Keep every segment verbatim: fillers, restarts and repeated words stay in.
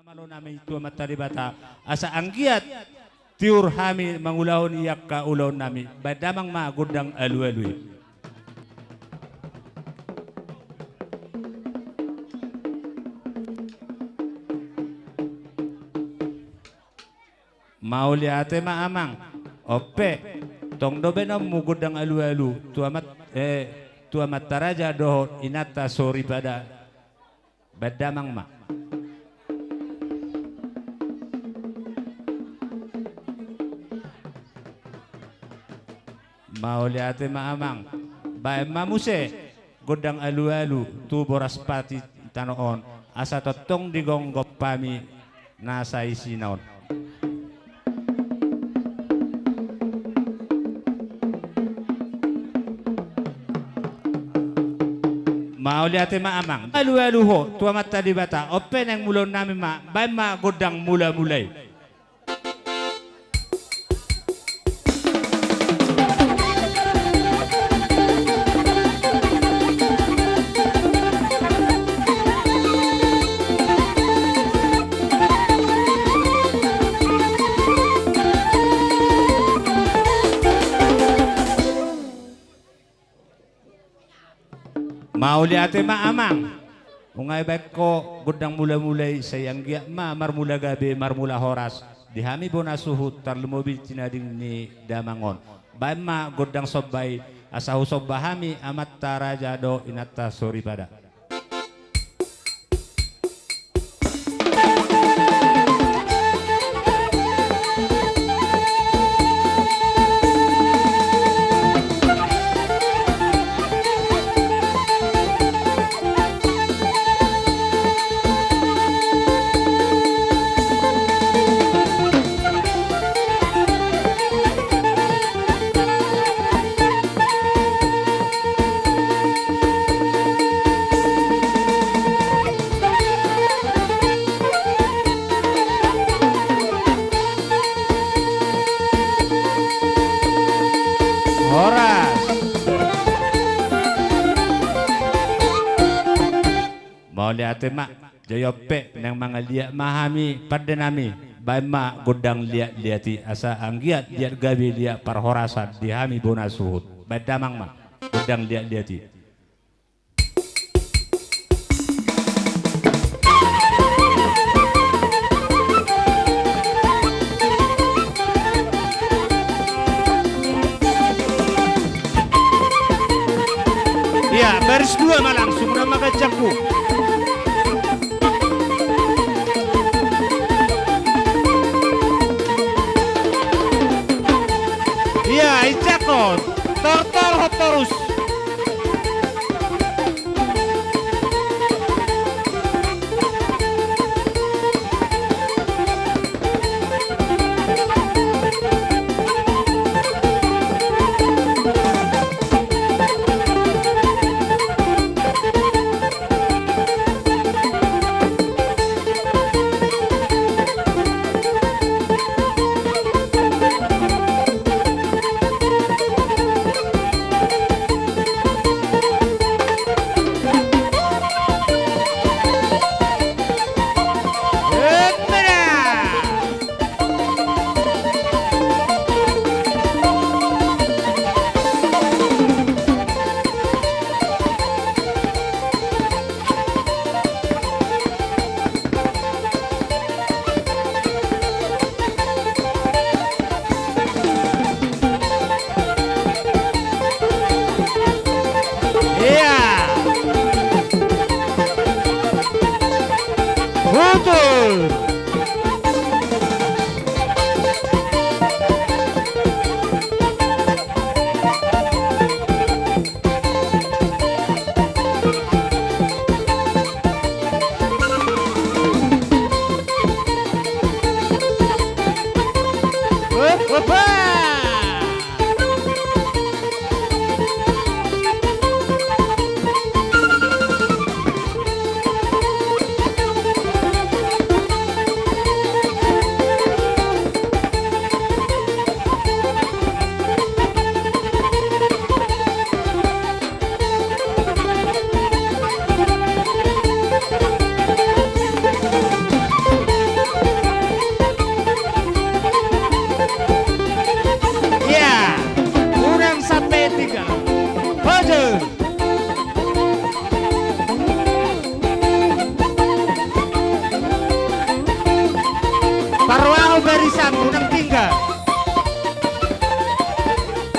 Malo nami tu Amanta Debata, asa anggiat tiur hami mangulahon i angka ulaon nami, baen damang ma gondang alualu i. Mauliate ma amang. Onpe, tong do baenonmu gondang alualu tu amat, eh, tu amanta raja dohot inanta soripada. Baen damang ma. Mauliate ma amang. Baen ma muse gondang alualu tu boras pati tano on, asa tongtong digomgom hami na saisina on. Mauliate ma amang. Alualu ho tu Amanta Debata, onpe naeng mulaon nami ma, baen ma gondang mulamula i. Mauliate ma amang. Nunga dibaen ho gondang mulamula i, sai anggiat ma marmula gabe marmula horas di hami bona suhut, tarlumobi tinading ni damang on. Baen ma gondang somba i, asa husomba hami amanta raja dohot inanta soripada. Horas. Mauliate ma. Jolo pe naeng mangaliat ma hami pande nami. Baen ma gondang liatliat i, asa anggiat liat gabe liat parhorasan di hami bona suhut. Baen damang ma gondang liatliat i. Iya, baris dua ma langsung, nama gancangku. Iya, incakkon. Tortor hot torus.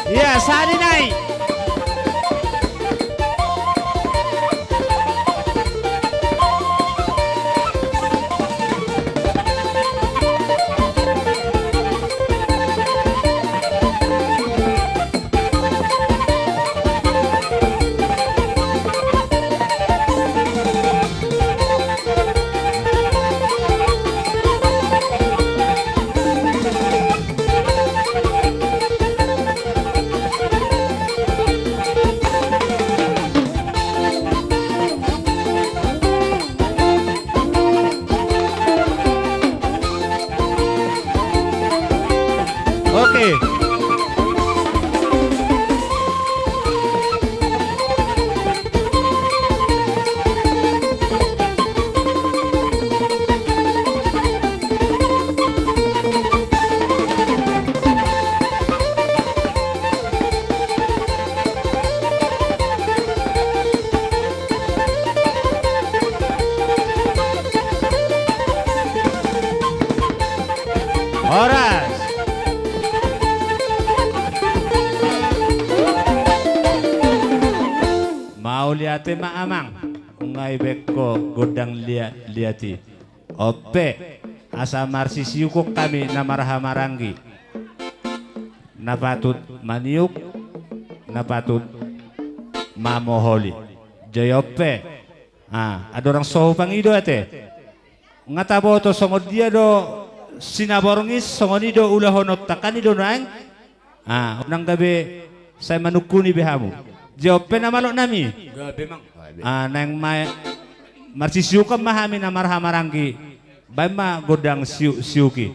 Ia, sahali nai. Oke. Horas. Mauliate ma amang, nunga dibaen ho gondang liat-liat i. On pe, asa marsisiukon hami na marhahamaranggi. Na patut maniuk, na patut mamoholi. Joi on pe. Ah, andorang so hupangido ate. Nunga taboto songon dia do sinaborngin, songon i do ulahononta, kan i do nuaeng. Ah, unang gabe sai manungkuni be hamu. Joi on pe na malok nami. Gabe, Mang. Ah, naeng ma-, marsisiukon ma hami na marhahamaranggi. Baen ma gondang siuk-siuk i.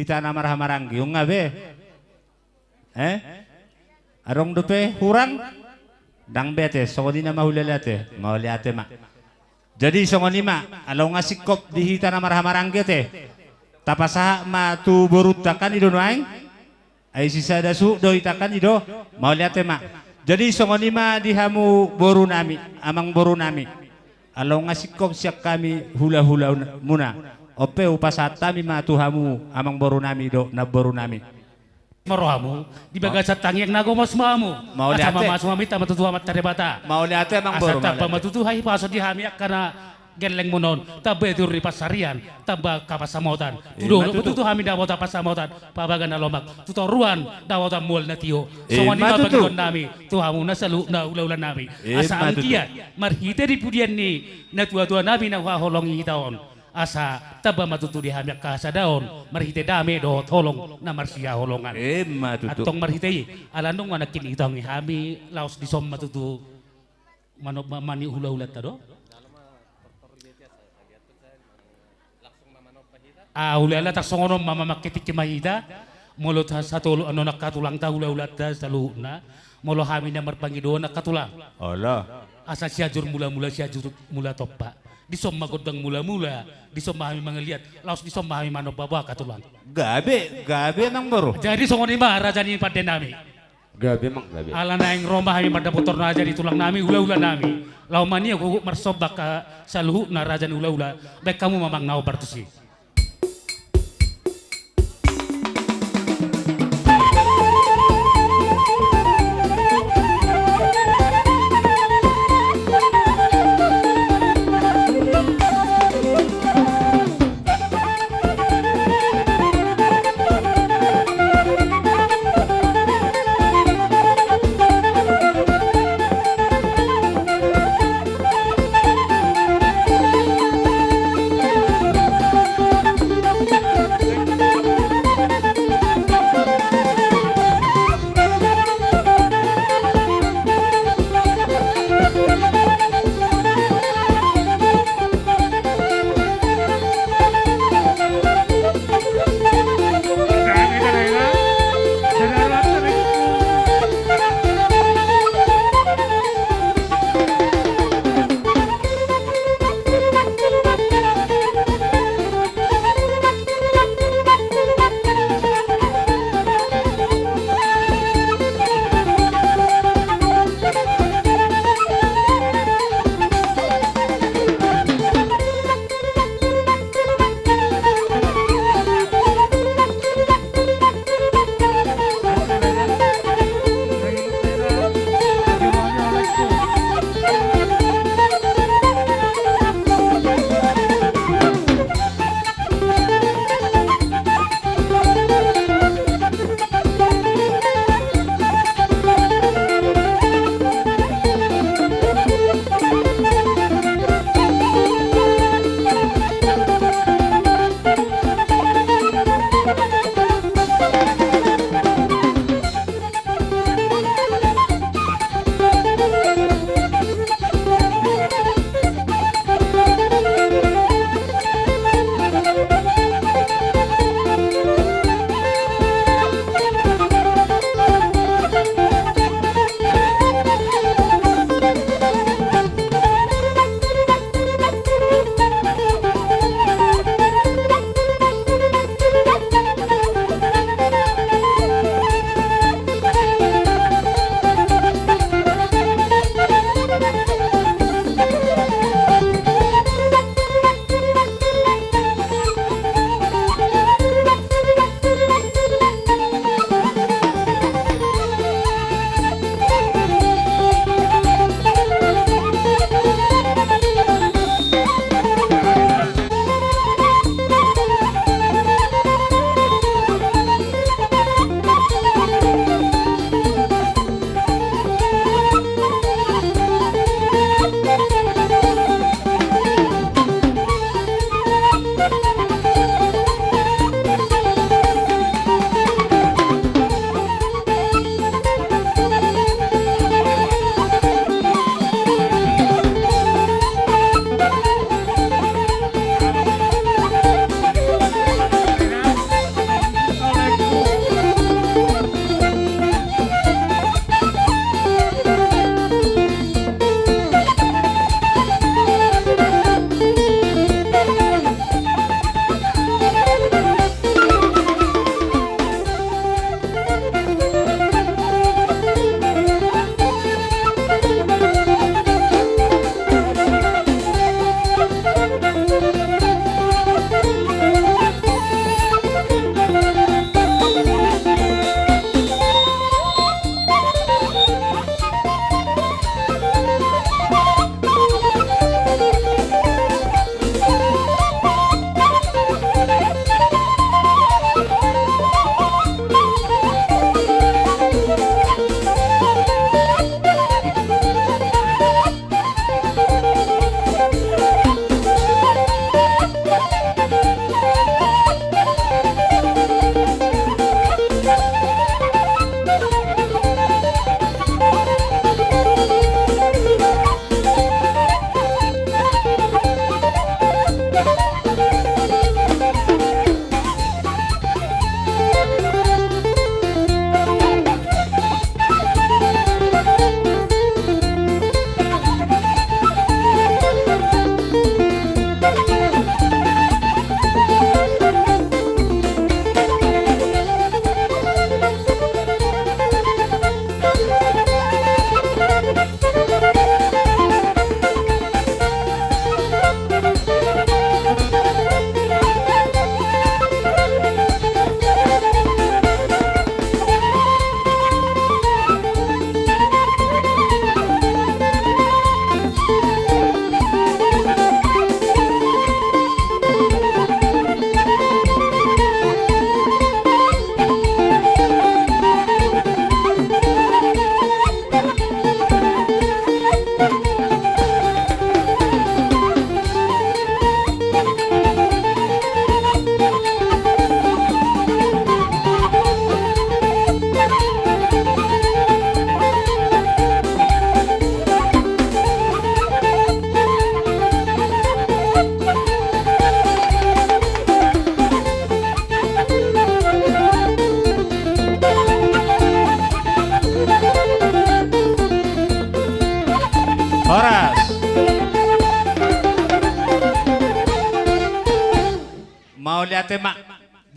hita na marhahamaranggi, nunga be? Eh? Adong dope hurang? Ndang be ate, songon i nama hulala ate. Mauliate ma. Jadi songon i ma, ala nunga singkop di hita na marhahamaranggi ate. Tapasahat ma tu borunta kan i do nuaeng? Ai sisada suhut do hita kan i do, mauliate ma. Jadi songon i ma di hamu boru nami, amang boru nami. Ala nunga singkop sian hami hulahula muna. On pe hupasahat hami ma tu hamu amang boru nami dohot namboru nami. Maro hamu, di bagasan tangiang na gomos ma hamu. Mauliate. Asa mamasu ma hami tama tu Amanta Debata. Mauliate amang boru, mauliate. Asa tamba ma tutu hahipason di hami angka na gellengmuna on, tamba i tu ri pansarian, tamba angka pansamotan. Ima tutu. Tutu hami dapotan pansamotan, pabaga na lomak, tu toruan dapotan mual na tio. Songon i ma pangidoan nami tu hamuna saluhutna hulahula nami. Asa anggiat marhite di pudian ni natuatua nami na huhaholongi hita on, asa tamba ma tutu di hami angka hasadaon marhite dame dohot holong na marsihaholongan. Ima tutu. Antong marhite i, ala nunga nangkin ditongi hami, laos dison ma tutu. Manop ma, mani hulahulanta do? Ah, hulala, tarsongon on ma, mamangke tingki ma hita. Molo ta satolu annon angka tulangta hulahulanta saluhutna, molo hami na marpangidoan angka tulang. Olo. Asa Sianjur Mulamula, Sianjur Mula Tompa. Dison ma gondang mulamula, dison ma hami mangaliat, laos dison ma hami manomba, boha angka tulang. Gabe, gabe amang boru. Jadi songon i ma raja ni pande nami. Gabe amang, gabe. Ala naeng ro ma hami mandapothon raja ni tulang nami, hulahula nami. Laho maniop huhut marsomba angka saluhutna raja ni hulahula. Baen hamu ma amang na hombar tusi.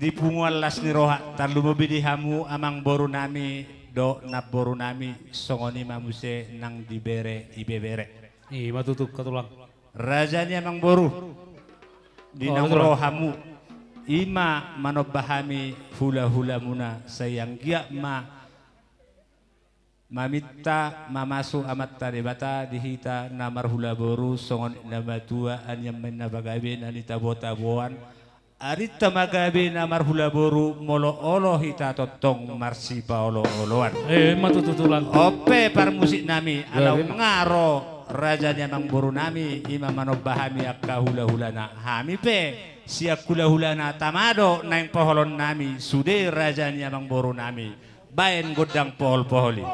di punguan las ni roha, tarlumobi di hamu amangboru nami dohot namboru nami, songon i ma muse nang di bere ibebere. I ma tutu, Tulang. Raja ni amangboru, di naung ro hamu, i ma manomba hami hulahulamuna, sai anggiat ma maminta mamasu Amanta Debata di hita na marhulaboru, songon na matua, anian ma inna pagabe na nitabotaboan, arinta ma gabe na marhulaboru, molo olo hita tongtong marsipaolooloan. I ma tutu, Tulang. On pe parmusik nami, ala nunga ro raja ni amangboru nami, i ma manomba hami angka hulahulana. Hami pe sian hulahulana tama do naeng poholon nami, sude raja ni amangboru nami. Baen gondang pohol-pohol i.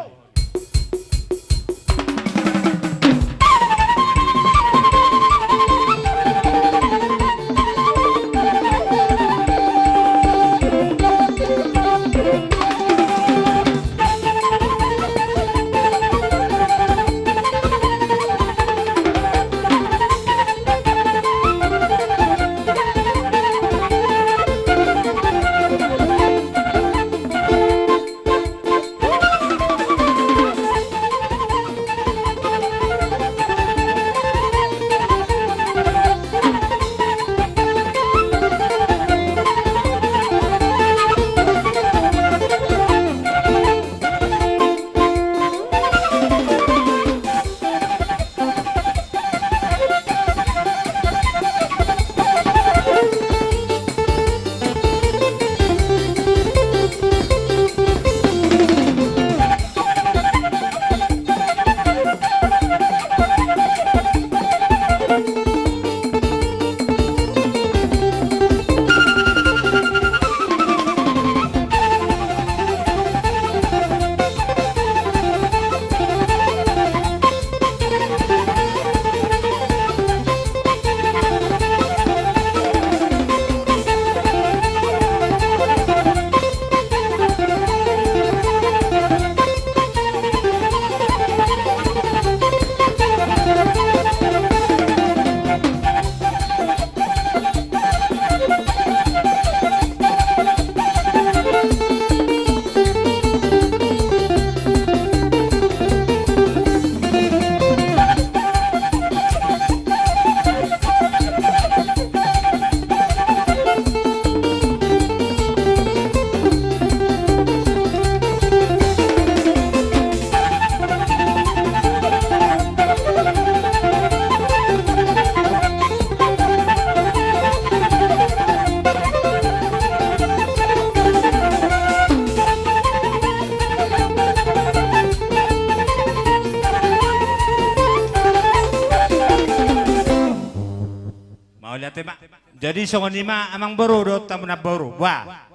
Mauliate ma. Jadi songon i ma amangboru dohot hamu namboru. Wah.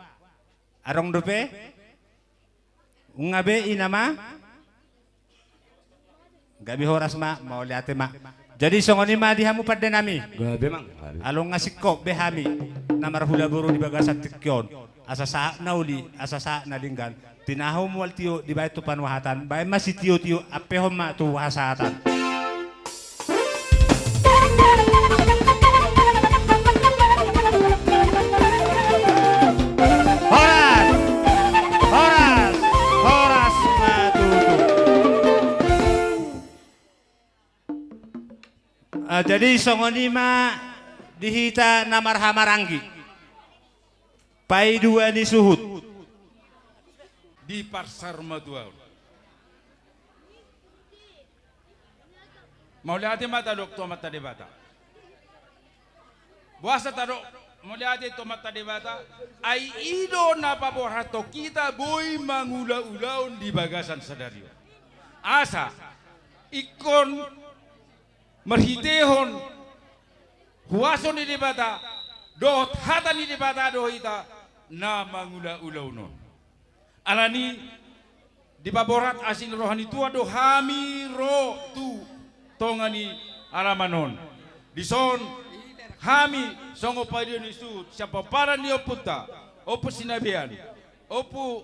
Adong dope? Nunga be i nama? Gabe horas ma, mauliate ma. Jadi songon i ma di hamu pande nami. Gabe, Amang. Gabe. Ala nunga singkop be hami na marhulaboru di bagasan tingki on. Asa sahat na uli, asa sahat na denggan. Tinahu mual tio dibaen tu panuhatan, baen ma sitiotio, ampehon ma tu hasahatan. Horas! Horas! Horas ma tutu. Ah, jadi songon i ma di hita na marhahamaranggi. Paidua ni suhut. Di parsarumatuaon. Mauliate ma tadok tu Amanta Debata. Boasa tadok mauliate tu Amanta Debata, ai i do na paborhathon hita boi mangulaulaon di bagasan sadari on. Asa ingkon marhitehon huaso ni Debata dohot hata ni Debata do hita na mangulaulaon on. Alani dipaborhat asi ni roha ni Tuhan do hami ro tu tonga ni alaman on. Dison hami songon paidua ni suhut sian pomparan ni ompunta, Ompu Sinabean, Ompu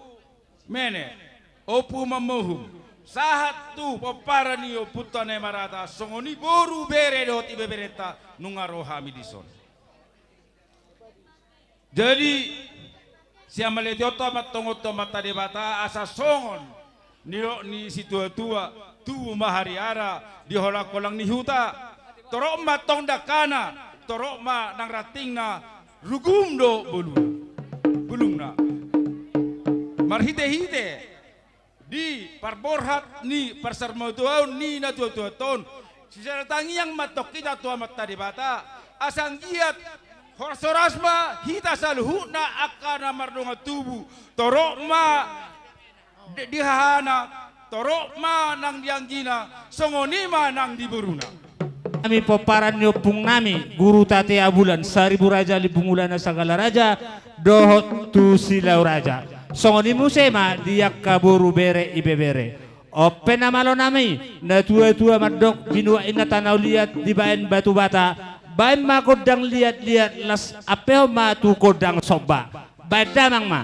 Mene, Ompu Mamohum, sahat tu pomparan ni ompunta na i marata, songon i boru, bere dohot ibeberenta, nunga ro hami dison. Jadi Sian mauliate on ma antong tu Amanta Debata, asa songon nidok ni situatua, tubu ma hariara di holang-holang ni huta. Torop ma antong dangkana, torop ma nang rantingna, rugum do buluna, bulungna. Marhite-hite di parborhat ni parsarimatua-matuaon ni natua-tuanta on, sisada tangiang ma antong hita tu Amanta Debata, asa anggiat horas-horas ma hita saluhutna angka na mardongan tubu, torop ma di, di hahana, torop ma nang di anggina, songon i ma nang di boruna. Nami pomparan ni ompung nami, Guru Tatea Bulan, Saribu Raja, Limpu Mulana Sagala Raja, dohot tu Silau Raja. Songon i muse ma di angka boru, bere, ibebere. On pe na malo nami, natua-tua mandok, binuat inna tano liat dibaen batu bata, baen ma gondang liat-liat, laos ampehon ma tu gondang somba. Baen damang ma.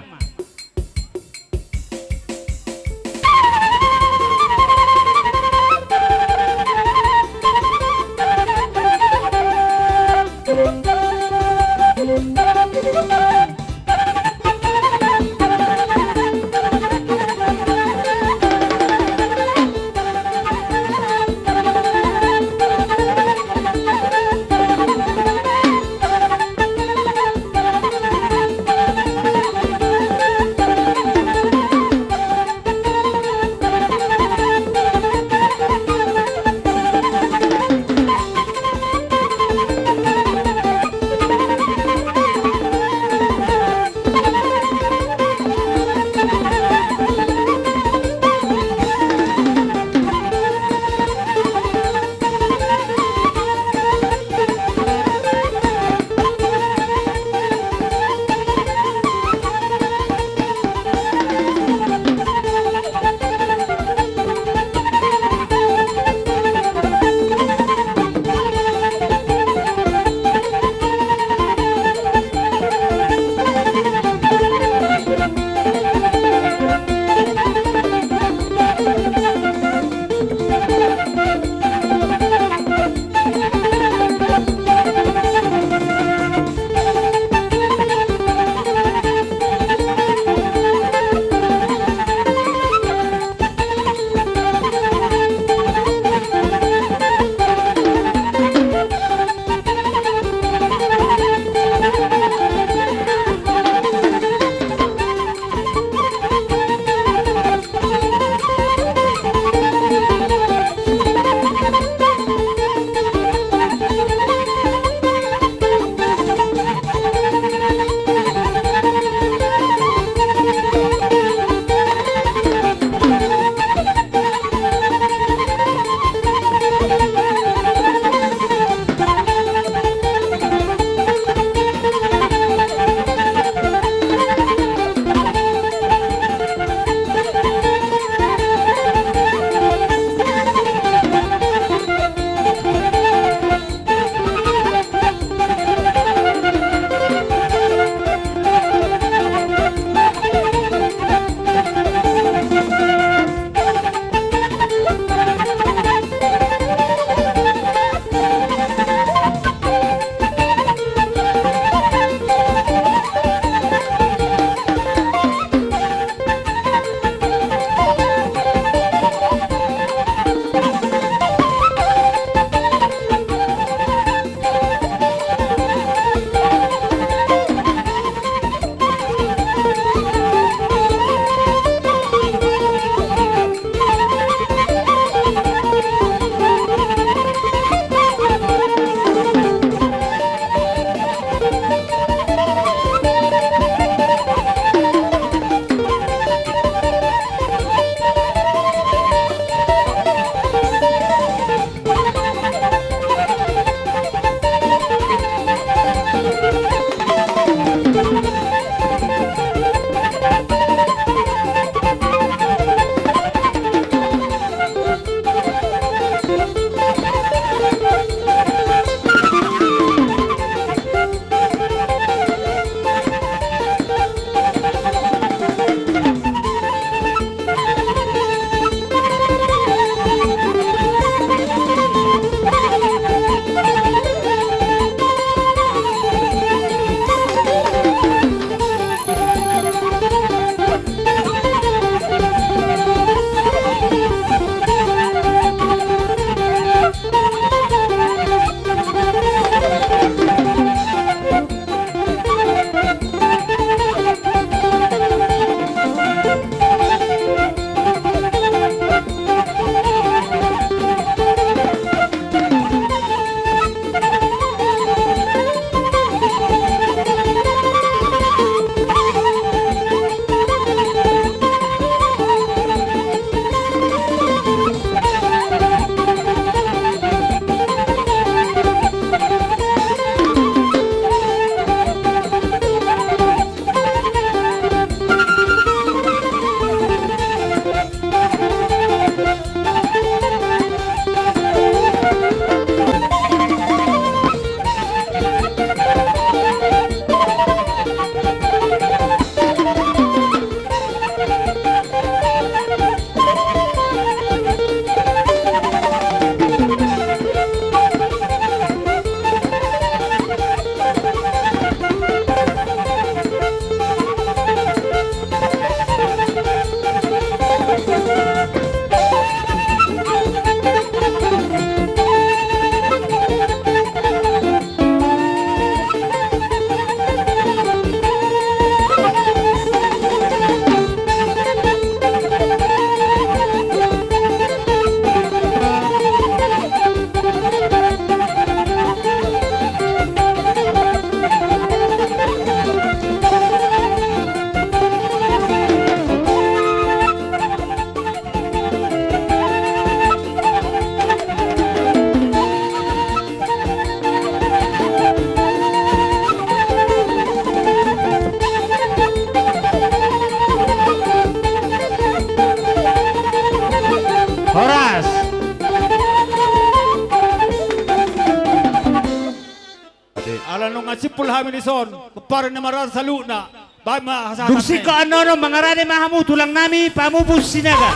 Masimpul hami dison, pomparan ni marata saluhutna. Baen ma hasahatan. Dung singkop annon mangarade ma hamu tulang nami Pamupus Sinaga.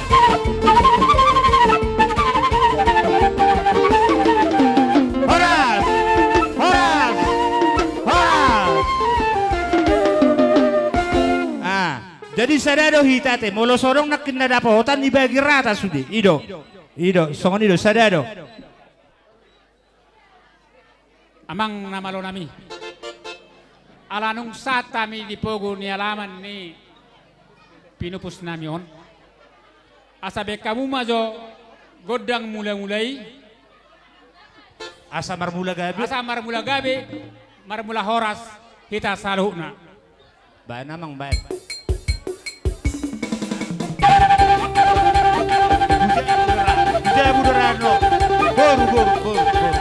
Horas! Horas! Horas! Ah, jadi sada do hita ate, molo so adong nangkin na dapotan dibagi rata sude. I do. I do, songon i do, sada do. Amang na malo nami. Ala nunga sahat hami di pogu ni alaman ni pinupus nami on. Asa baen hamu ma jo gondang mula-mula i. Asa marmula gabe. Asa marmula gabe, marmula horas hita saluhutna. Baen amang, baen. Boru, boru, boru, boru.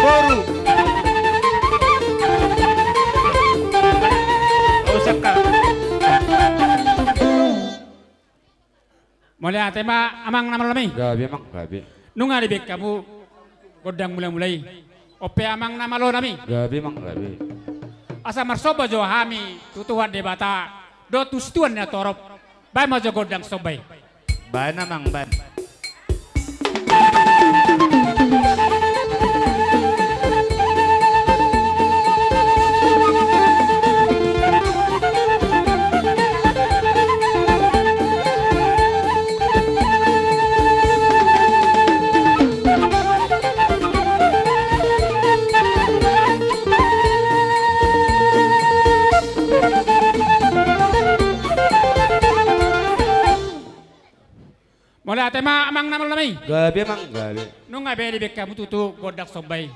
Boru. Mauliate ma amang na malo nami. Gabe amang, gabe. Nunga dibaen hamu gondang mula-mula i. On pe amang na malo nami. Gabe amang, gabe. Asa marsomba jo hami tu Tuhan Debata dohot tu situan ni na torop. Baen ma jo gondang somba i. Baen amang, baen. Mauliate ma amang na malo nami. Gabe amang, gabe. Nunga be dibaen hamu tutu gondang somba i.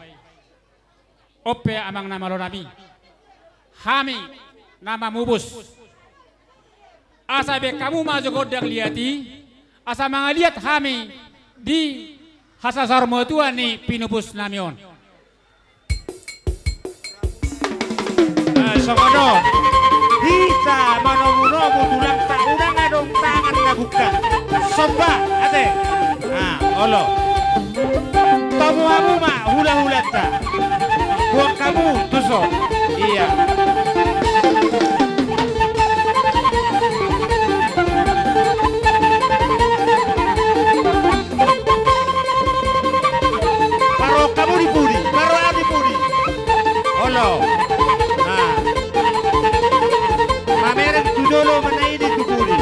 On pe amang na malo nami, hami na mamupus, asa baen hamu ma jo gondang liat i, asa mangaliat hami di hasasaor matua ni pinupus nami on. Ah, songon on. Hita manomu-nomu tulangta, unang adong tangan na bungka. Somba ate. Ah, olo. Tomu hamu ma hula-hulanta. Buat hamu tuso. Iya. Parro hamu di pudi, parro hamu di pudi. Olo. Nah. Mamereng tu jolo, manaidi tu pudi.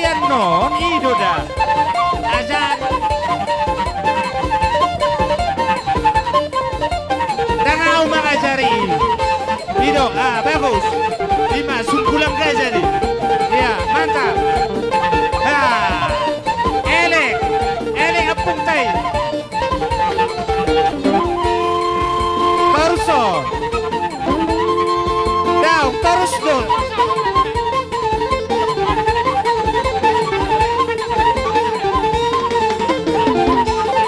Annon i do da. Ajar. Ndang au mangajari i. I do, ah, bagus. Ima, sumbulang ga jadi. Iya, mantap. Ah, elek. Elek ompungta i. Torus on. Daong, torus do.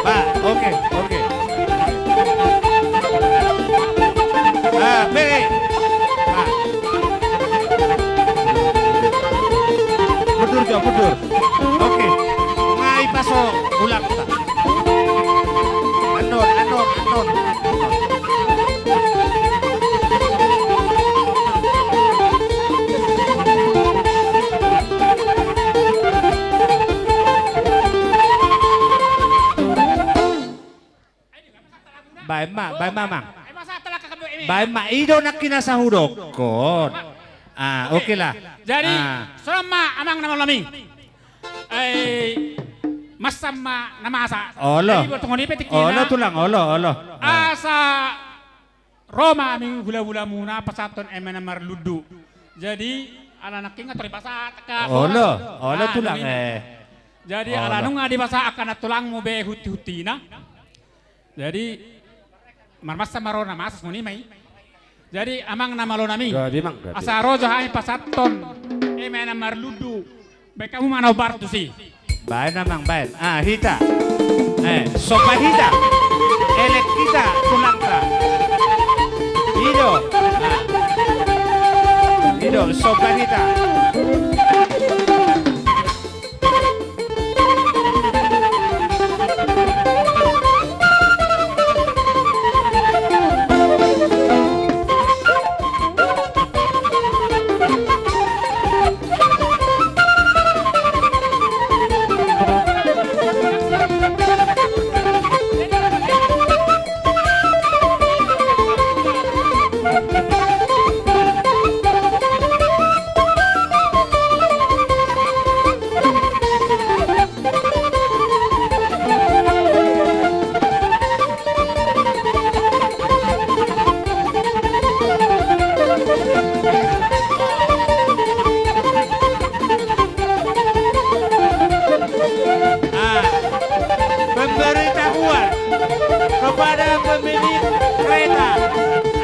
Ba, oke, oke. Ah, be. Ah. Mundur jo, mundur. Oke. Nunga i paso, ulang ta. Annon, annon, annon. Baen ma, baen ma, Amang. Baen ma, i do nangkin asa hudokkon. Ah, oke lah. Jadi, ah, songon ma, Amang na malo nami. Eh, masa ma na masa. Olo. Jadi, buat tongoni pe tingkina. Olo, tulang, olo, olo. Ah. Asa ro ma hami hulahulamuna pasahathon eme na marlundu. Jadi, ala nangkin nga tor dipasahat angka. Olo, olo, ah, tulang, eh. Jadi, olo, ala nunga dipasahat angka na tulangmu be huntihuntina. Jadi, marmasa ma ro na masa songon i ma i. Jadi, Amang na malo nami. Jadi, Mang, jadi. Asa ro jo hami pasahathon eme na marlundu. Baen hamu ma na hombar tusi. Baen, Amang, baen. Ah, hita. Eh, somba hita. Elek hita, tulangta. I do. Ah. I do, somba hita. Ah, pemberitahuan kepada pemilik kereta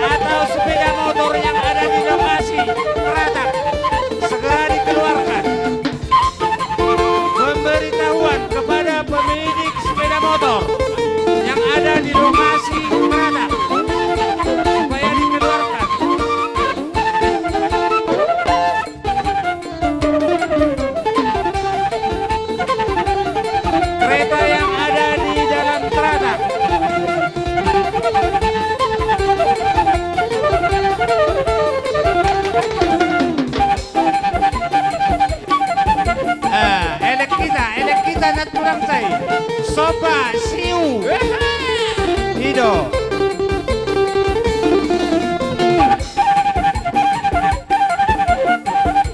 atau sepeda motor yang ada di lokasi Kratak, segera dikeluarkan. Pemberitahuan kepada pemilik sepeda motor yang ada di lokasi Kratak supaya dikeluarkan. Kereta yang ada di dalam Kratak. Ah, elek hita, elek hita na tulangta i. Somba, siu. I do.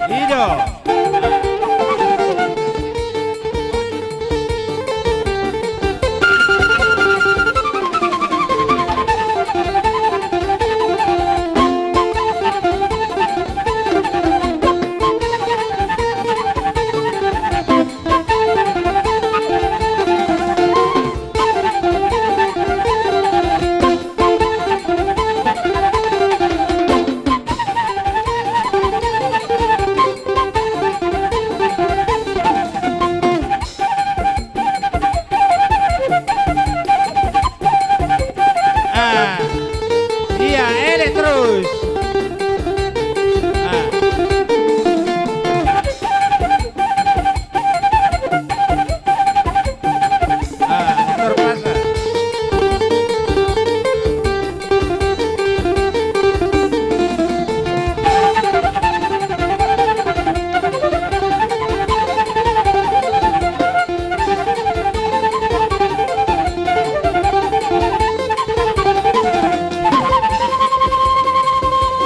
I do. Ah, iya, elek terus. Ah. Ah, terpaksa.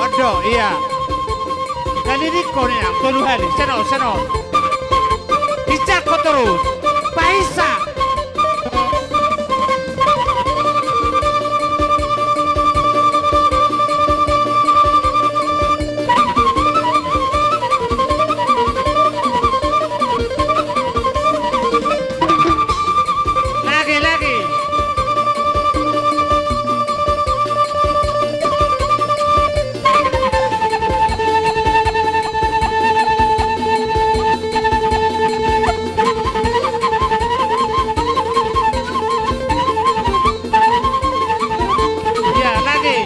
Ondo, iya. Kali dikon ya, tolu hali. Seno, seno. Cakko torus. Paisa. Lagi, lagi. Iya, lagi.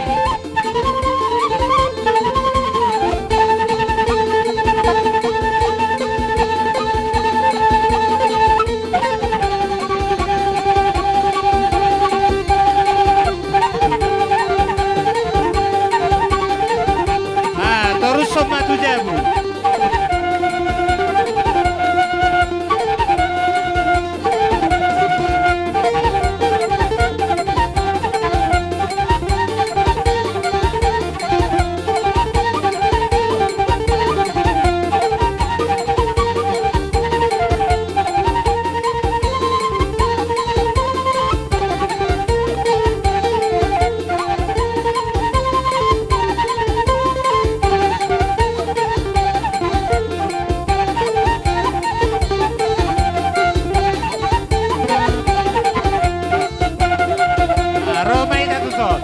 Ah, torushon ma tu jabu. Ro ma hita tuson.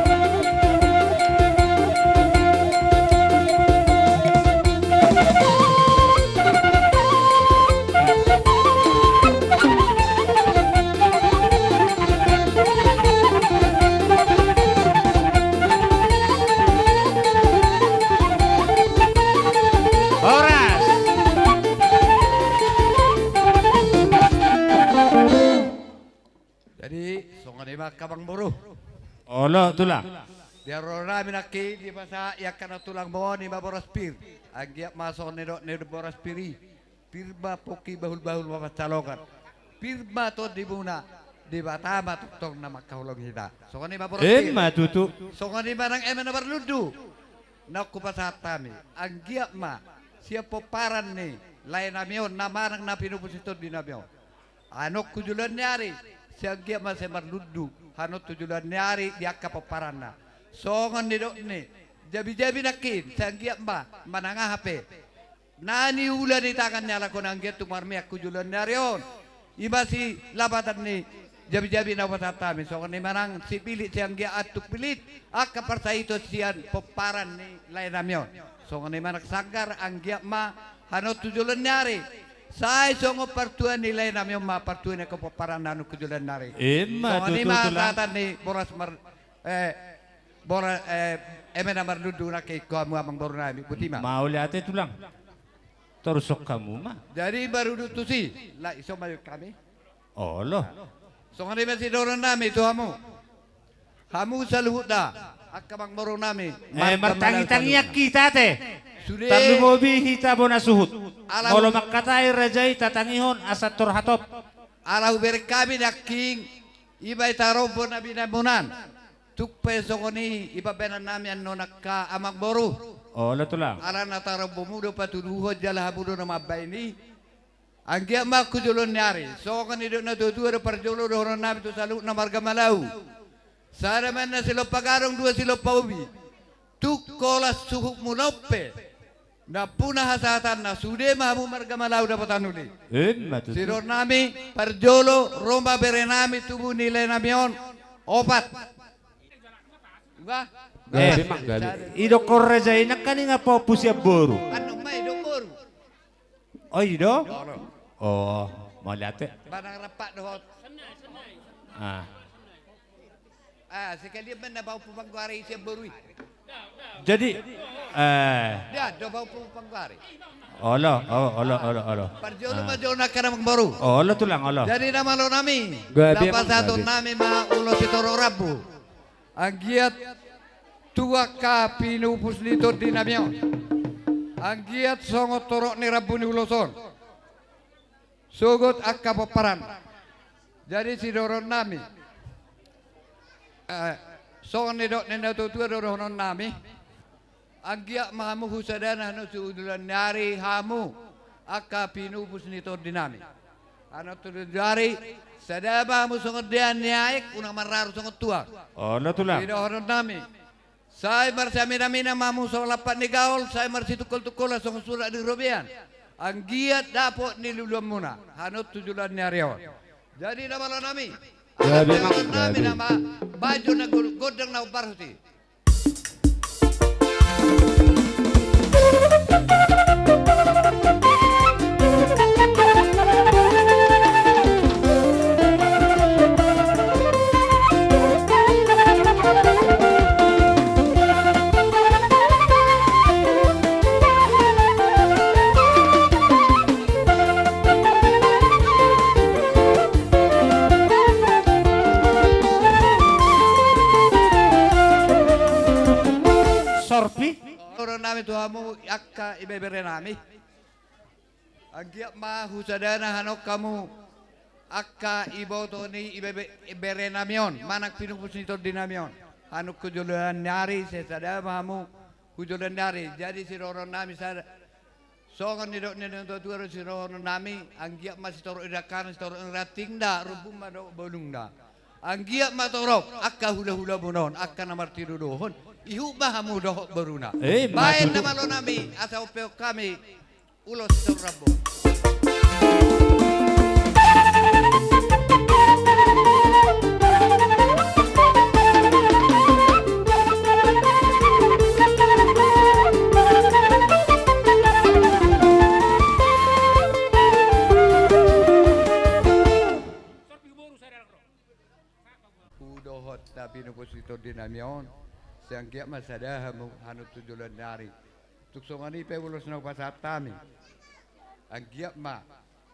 Horas. Jadi, songon i ma angka amangboru. Olo, tulang. Di ari on nami nangkin, di masa i angka na tulang on, i ma boras pir. Anggiat ma songon nidok ni boras pir i. Pir ma pongki, bahulbahul ma pansalongan. Pir ma tondimuna, Debata ma tongtong na mangkaholongi hita. Songon i ma boras pir. Emma tutu. Songon i ma nang eme na marlundu. Naung hupasahat hami. Anggiat ma sian pomparan ni laenami on na manang na pinupus ni tondinami on. Annon tu joloan ni ari, sai anggiat ma sai marlundu hanon tu joloan ni ari di angka pomparanna. Songon nidok ni jabijabi nangkin, sai anggiat ma manang aha pe na niula ni tangan ni halak on anggiat tung marmian tu joloan ni ari on. I ma silapatan ni jabijabi na hupasahat hami, songon i ma nang sipilit, sai anggiat antuk pilit angka parsahiton sian pomparan ni laenami on. Songon i ma nang sanggar, anggiat ma hanon tu joloan ni ari. Sai songon partua ni laenami on ma partua ni angka pomparanna hanon tu joloan ni ari. Emma tutu, tulang. Songon i ma hasahatan ni boras mar-, eh, boras, eh, eme na marlundu nangkin tu hamu amangborunami. Boti ma. Mauliate, tulang. Torushon hamu ma. Jadi marudut tusi, laos ison ma hami. Olo. Songon i ma sidohononnami tu hamu. Hamu saluhutna, angka amangborunami. Eh, martangitangian hita ate. Sude. Tarlumobi hita bona suhut. Ala molo mangkatai raja i tatangihon asa tor hatop. Ala hubereng hami nangkin, i ma i tarombo na binaen muna an. Tung pe songon i, i pambahenannami annon angka amangboru. Olo, tulang. Ala na tarombomu do patuduhon jala hamu do na mambahen i. Anggiat ma tu joloan ni ari, songon nidok ni natuatua do parjolo dohononnami tu saluhutna marga Malau. Sada ma inna silompa gadong, dua silompa ubi. Tung holan suhutmuna on pe nampuna hasahatanna, sude ma hamu marga Malau dapotan uli. Emma tutu. Sidohononnami parjolo, ro ma berenami tubu ni laenami on opat. Bah. Eh, gabe, gabe. Idokkon raja i nangkaning, apa ompu sian boru? Annon ma idok boru. Oh, i do? Olo. Oh, mauliate. Manang rampak dohot. Ah. Ah, sekalian ma na paompu panggoari sian boru i. Jadi, eh. Dia do paompu panggoari. Olo, oh, olo, olo, olo. Parjolo ma jolo nangkin amangboru. Olo, tulang, olo. Jadi na malonami. Gabe, gabe. Pasahatonnami ma ulos sitorop rambu. Anggiat tu angka pinupus ni tondinami on. Anggiat songon torop ni rambu ni ulos on. Sogot angka pomparan. Jadi sidohononnami. Eh, songon nidok ni natuatua do dohononnami. Anggiat ma hamu husadana hanon tu joloan ni ari hamu angka pinupus ni tondinami. Hano tu joloan ni ari, sada ma hamu songon dea ni aek, unang marraru songon tuak. Olo tulang. Di dohonon nami. Sai marsiaminaminan ma hamu songon lampak ni gaol, sai marsitungkoltungkolan songon surat di robean. Anggiat dapot niluluanmuna, hano tu joloan ni ari on. Jadi na malo nami. Jadi, nami jadi. Nama bajo na go-, gondang na umbar huti. Sorpi. Dohonon nami tu hamu angka ibebere nami. Anggiat ma husadana hanon hamu angka iboto ni ibebe-, ibebere nami on, manang pinupus ni tondi nami on. Hanon tu joloan ni ari, sai sada ma hamu tu joloan ni ari. Jadi sidohonon nami sada, songon nidok ni natuatua do sidohonon nami, anggiat ma sitorop ni dangkana, sitorop ni rantingna, rumbun ma dohot bolungna. Anggiat ma torop angka hulahulamuna on, angka na martinodohon, ihut ma hamu dohot boruna. Eh, baen ma tutu. Na malo nami, asa umpeon hami ulos sitorop rambu. Hudohot na pinupus ni tondi nami on, sai anggiat ma sada hamu hanon tu joloan ni ari. Tung songon i pe ulos na hupasahat hami. Anggiat ma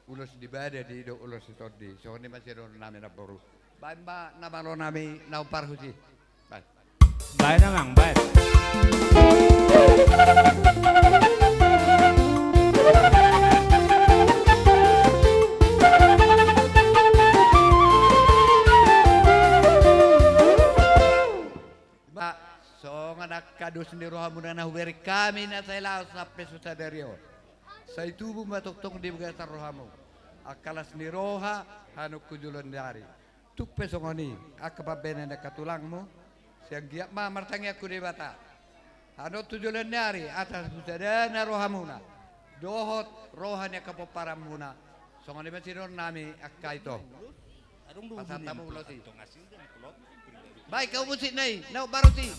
ulos ni bada didok ulos ni tondi. Songon i ma sidohonon nami namboru. Baen ma na malo nami na umbar huti. Baen. Baen amang, baen. Ba, songon angka dos ni rohamuna na hubereng hami na sai laos sampe tu sadari on. Sai tubu ma tongtong di bagasan rohamu angka las ni roha hanon tu joloan ni ari. Tung pe songon i angka pambahenan ni angka tulangmu, sai anggiat ma martangiang tu Debata hanon tu joloan ni ari, asa husadana rohamuna dohot roha ni angka pomparanmuna. Songon i ma sidohonon nami angka ito. Pasahat hamu ulos i. Baen hamu musik na i, na umbar huti.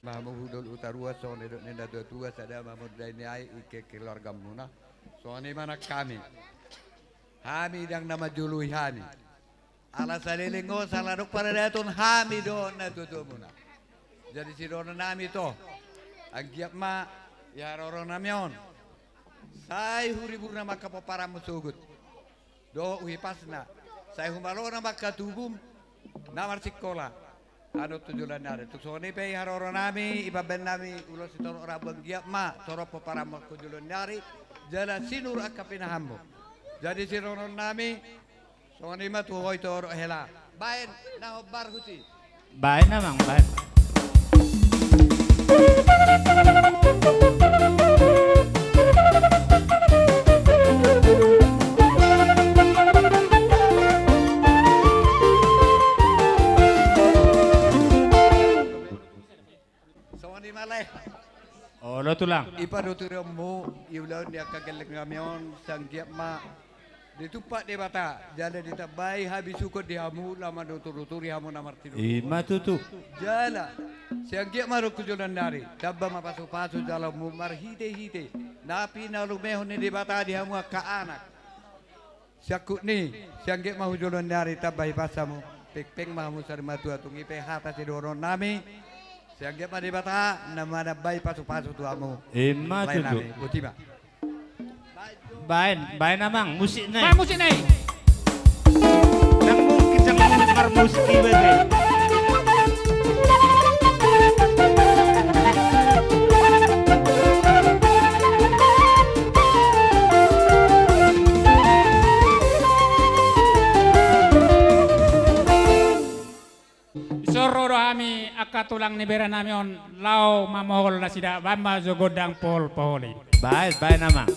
Hamu hudol Hutaruan, songon nidok ni natuatua, sada ma hamu dea ni aek, i ke keluargamuna. Songon i ma nang hami. Hami ndang na manjoloi hami. Ala saleleng on, sala adong paradaton hami dohot natuatuamuna. Jadi sidohonon nami ito, anggiat ma di haroro nami on, sai huriburna ma angka pomparanmu sogot dohot huhipasna, sai humalona ma angka tubum na marsingkola hanon tu joloan ni ari. Tung songon i pe di haroro nami, di pambahen nami ulos sitorop rambu, anggiat ma torop pomparanmu tu joloan ni ari, jala sinur angka pinahanmu. Jadi sidohonon nami, songon i ma tu ho ito dohot hela. Baen na hombar huti. Baen amang, baen. Songon i ma lae. Olo tulang. I panuturianmu, di ulaon ni angka gelleng nami on, sai anggiat ma ditumpak Debata jala ditambai habisuhon di hamu, laho manuturi hamu na martinodohon. I ma tutu. Jala sai anggiat ma hamu tu joloan ni ari tamba ma pasupasu jaloonmu marhitehite na pinalumehon ni Debata di hamu angka anak. Siangkup ni, sai anggiat ma tu joloan ni ari tamba hipas hamu, pengpeng ma hamu saur matua. Tung i pe hata sidohonon nami, sai anggiat ma Debata na manambai pasupasu tu hamu. I ma tutu. Lae nami, botima. Baen, baen amang, musik na i. Baen musik na i. Ndang mungkin ndang mungkin marmusik iba ate. tulang ni bere nami on laho mamohol nasida, baen ma jo gondang pohol pohol i. Baen, baen amang.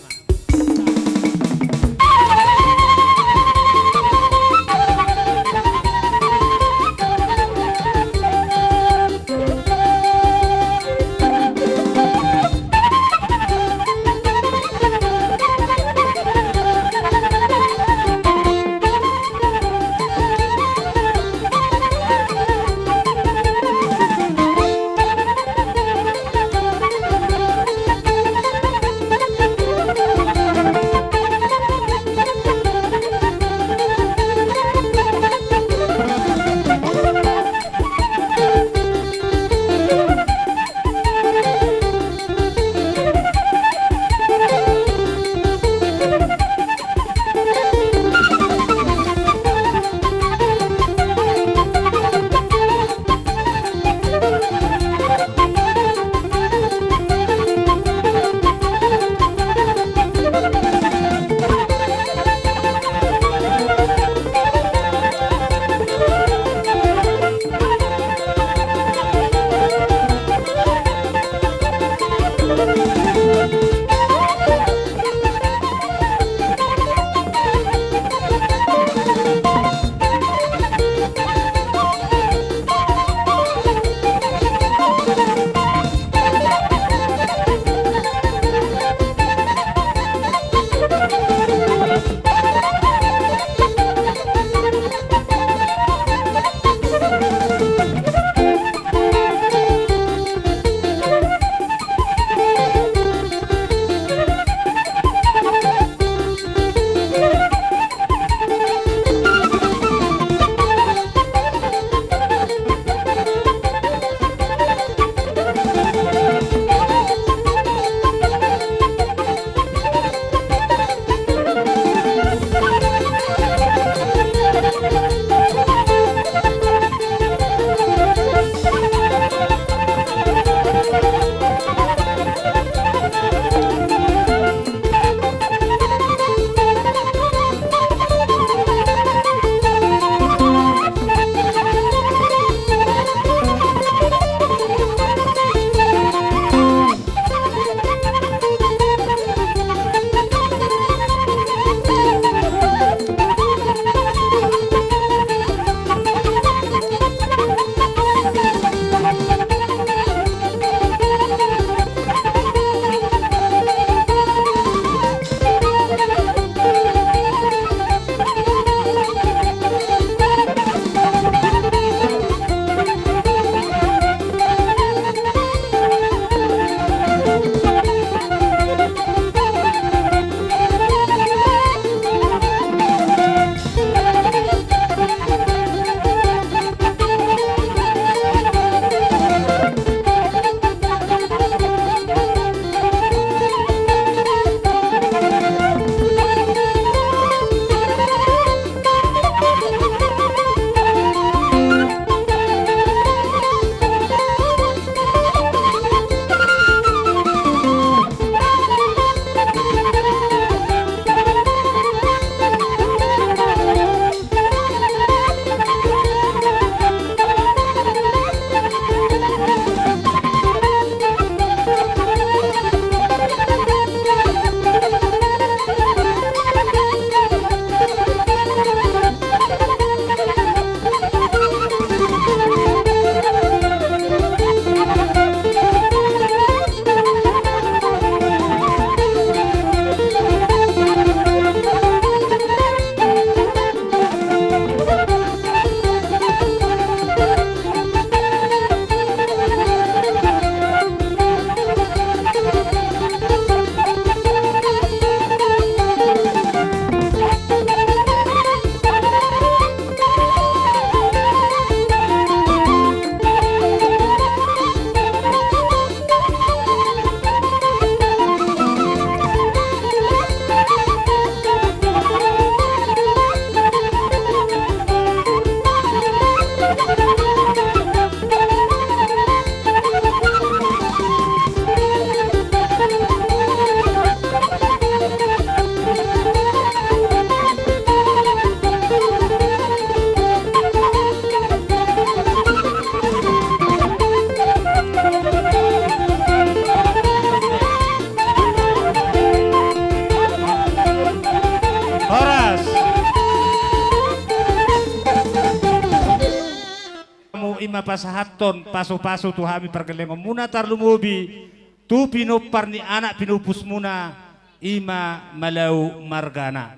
pasahathon pasupasu tu hami pargellengonmuna, tarlumobi tu pinompar ni anak pinupusmuna, i ma Malau margana.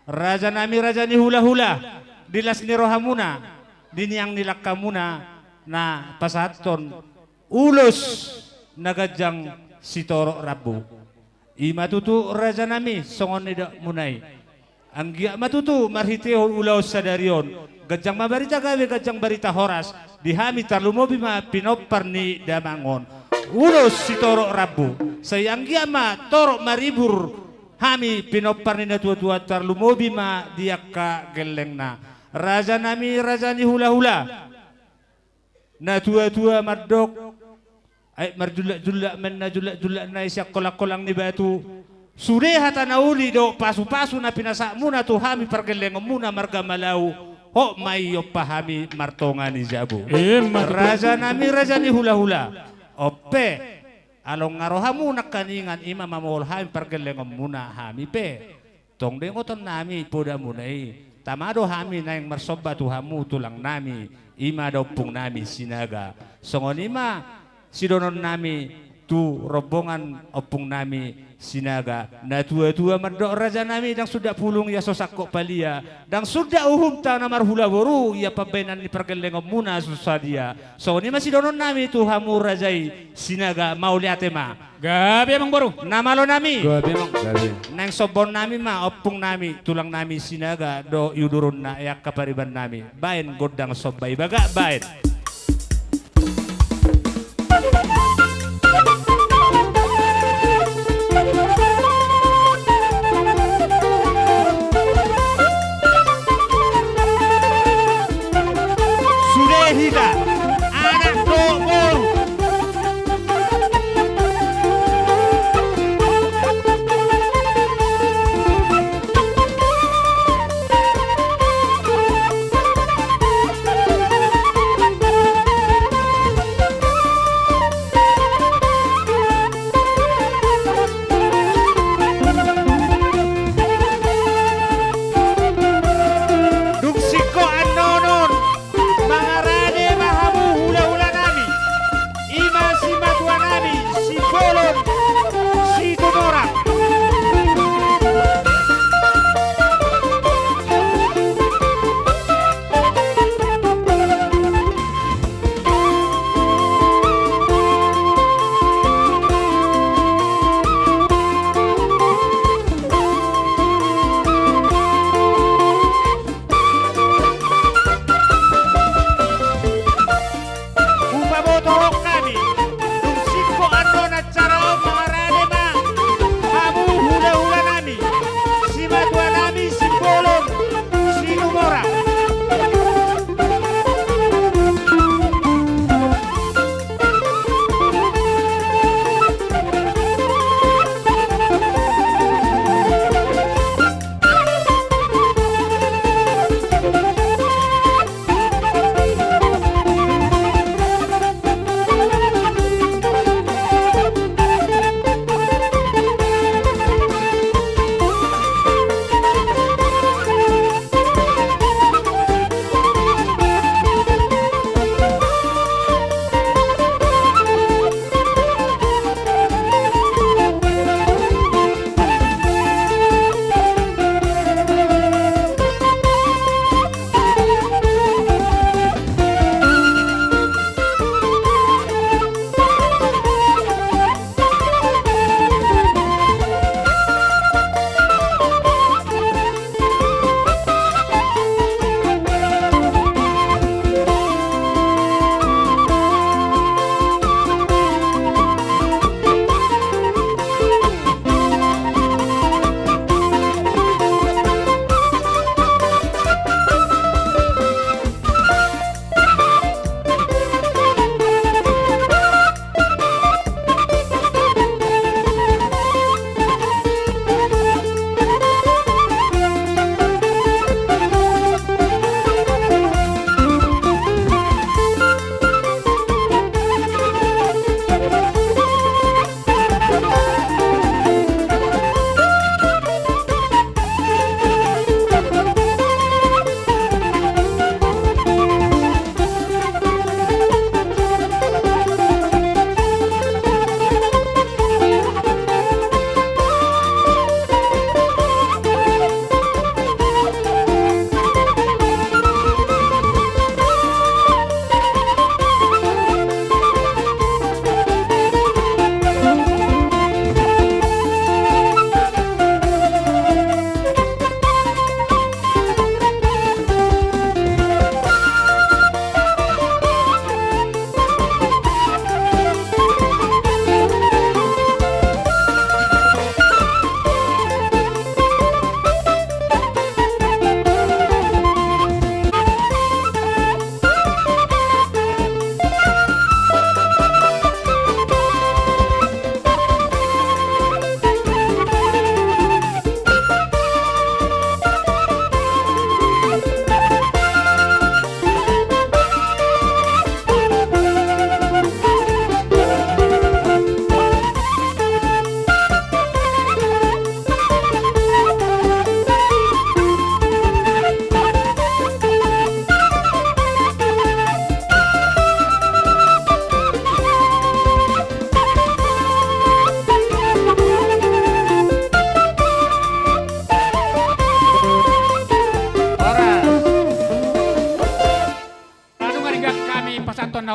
Rajanami, raja ni hulahula, di las ni rohamuna, di niang ni langkamuna, na pasahathon ulos na ganjang sitorop rambu. I ma tutu, rajanami, songon nidokmuna i. Anggiat ma tutu marhitehon ulaon sadari on, ganjang ma barita gabe, ganjang barita horas di hami, tarlumobi ma pinompar ni damang on. Ulos sitorop rambu, sai anggiat ma torop maribur hami pinompar ni natuatua, tarlumobi ma di angka gellengna. Rajanami, raja ni hulahula, natuatua mandok, aek marjullakjullak ma inna jullakjullak na i sian kolangkolang ni batu. Sude hata na uli dohot pasupasu na pinasahatmuna tu hami pargellengonmuna marga Malau, hot ma i ompa hami martonga ni jabu. Emma tutu. Rajanami, raja ni hulahula, on pe, along nga rohamu nangkaningan, i ma mamohol hami pargellengonmuna, hami pe tong do ingotonnami podamuna i. Tama do hami naeng marsomba tu hamu tulangnami, i ma da ompungnami Sinaga. Songon i ma sidohononnami tu rombongan ompungnami Sinaga. Natuatua mandok, rajanami, ndang suda pulung ia so sangkot palia, ndang suda uhumta na marhula boru ia pambahenan ni pargellengonmuna so sadia. Songon i ma sidohononnami tu hamu raja i Sinaga, mauliate ma. Gabe, amang boru. Na malonami. Gabe, amang. Gabe. Naeng sombahonnami ma ompungnami tulangnami Sinaga dohot iuduronna, angka paribannami. Baen gondang somba i, bagak baen. Sude hita, anak dohot boru.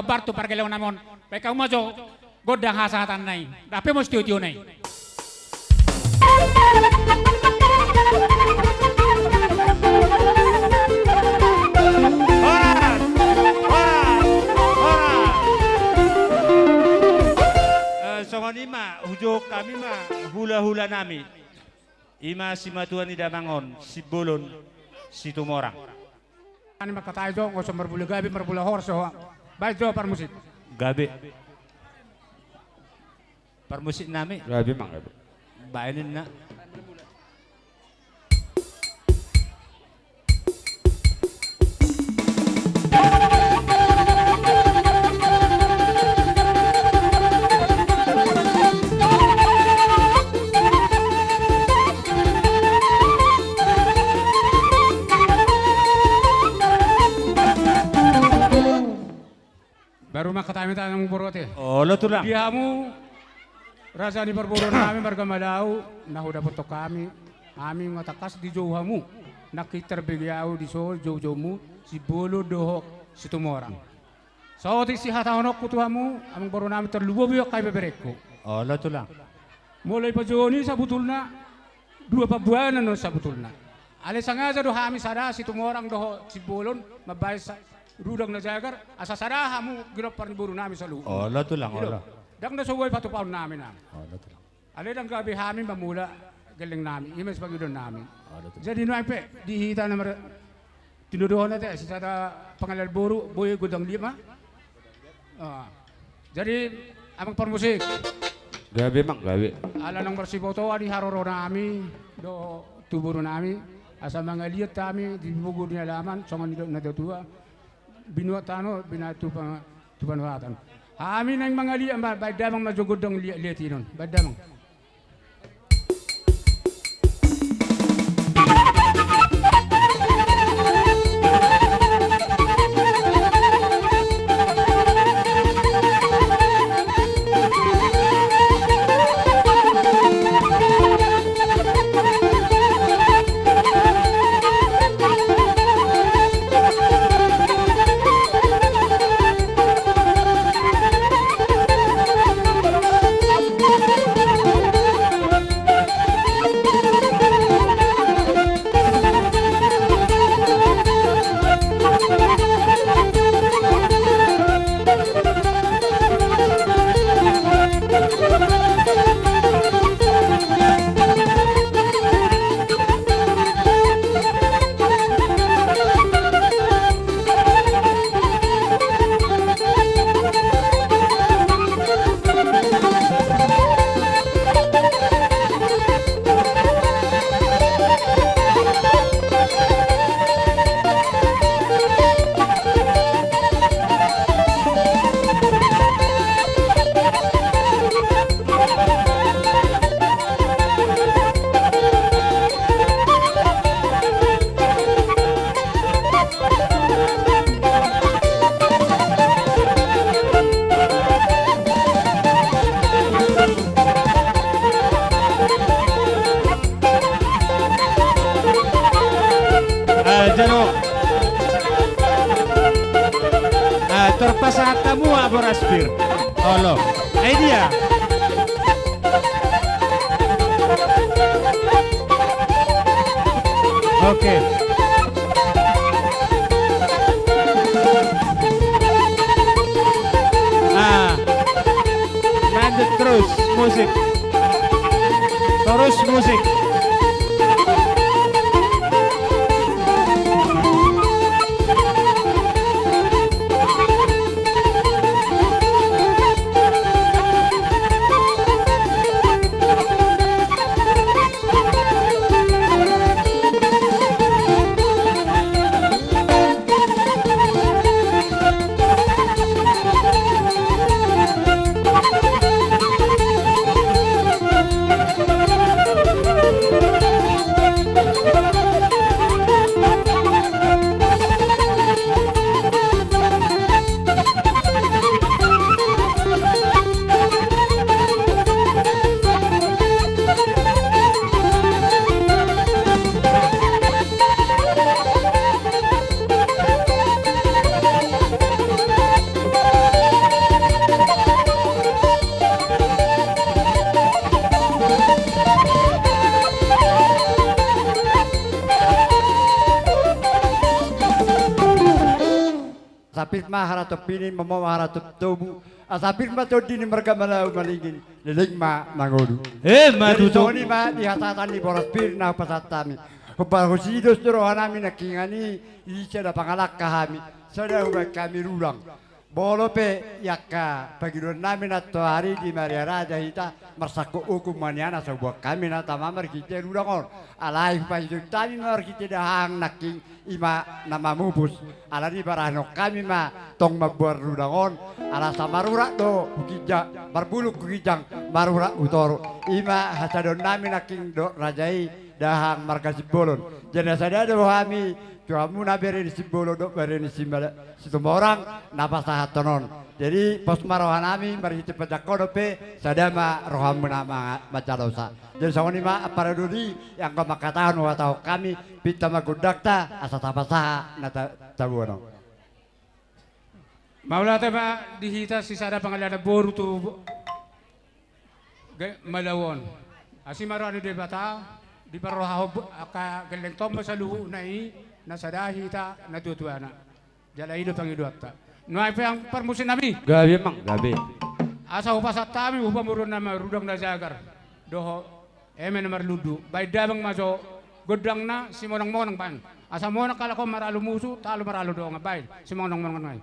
Partu pargellengon nami on. Baen hamu ma jo gondang hasahatanna i. Dape mos tio-tiona i. Horas! Horas! Horas! Eh, songon i ma, hujou hami ma hula-hula nami. I ma simatua ni damang on, Simbolon Situmorang. Ani mangkatai jo, nunga so marbula gabe, marbula horas ho. Baen jo parmusik. Gabe. Parmusik nami. Gabe, manggabe. Baen ninna. Baru mangkatai ma hita, amang boru, ate. Olo, tulang. Di hamu, raja ni parboru nami marga Malau, na hudapothon hami, hami nunga tangkas dijou hamu, nangkin tarbege ahu dison jou-joumu, Simbolon dohot Situmorang. Saotik sihatahononku tu hamu, amang boru nami, tarlumobi angka ibeberengku. Olo, tulang. Molo dipajouhon i sabutulna, dua pambuanan do sabutulna. Alai sangaja do hami sada, Situmorang dohot Simbolon, mambaen sa-, rudang na jagar, asa sada hamu ginompar ni boru nami saluhutna. Olo, tulang, olo. Ndang na so boi patupaon nami, nami. Olo, tulang. Alai ndang gabe hami mamula gelleng nami, i ma sipangidoan nami. Olo, tulang. Jadi nuaeng pe, di hita na mar-, tinodohon, ate, sisada pangalean boru, boi gondang liat ma. Ah. Jadi, amang parmusik. Gabe, amang, gabe. Ala naung marsibotoan di haroro nami, dohot tu boru nami, asa mangaliat hami di pogu ni alaman, songon nidok ni natuatua, binuat tano, binahen tu pa-, tu panuhatan. Hami naeng mangaliat, ba-, baen damang ma jo gondang liat-liat i non. Baen damang. Ah, jalo. Ah, tor pasahat hamu ma boras pir. Olo. Ai dia. Oke. Ah. Lanjut terus musik. Terus musik. pir ma haratompuon i, mamora haratomtobu, asa pir ma tondi ni marga Malau Malingin, leleng ma na ngolu. Emma tutu. Jadi songon i ma di hasahatan ni boras pir na hupasahat hami. Huparhusida do rohanami nangkiningan i, di sada pangalangka hami, sada hubaen hami rudang. Molo pe i angka pangidoannami na toari di Maria Raja hita, marsangkut hukum ma nian asa huboan hami na tama marhite rudang on. Alai hupaihutihut hami marhite dahahang nangkin, i ma na mamupus. Alani i, barahen hami ma tong mamboan rudang on, ala asa marurat do hu ginjang, marbulung hu ginjang, marurat hu toru. I ma hasadaonnami nangkin dohot raja i, dahahang marga Simbolon. Jadi na sada do hami tu hamuna bere ni Simbolon dohot bere ni Simala-, Situmorang na pasahathon on. Jadi pos ma rohanami marhite panjangkonon pe, sada ma rohamuna ma-, manjalosa. Jadi songon i ma, ampara doli, anggo mangkatahon huhatahon hami, pinta ma gondangta asa tapasahat na ta-, taboan on. Mauliate ma di hita sisada pangalaho boru tu ge-, Malau on. Asi ma roha ni Debata, diparrohahon angka gellengta on ma saluhutna i, na sada hita natuatuana. Jala i do pangidoanta. Nuaeng pe, amang parmusiknami. Gabe, amang, gabe. Asa hupasahat hami, hupamoruonnami ma rudang na jagar dohot eme na marlundu. Baen damang ma jo gondangna, simonangmonang baen. Asa monang halak on maralu musu, talu maralu dongan, baen. Simonangmonang baen.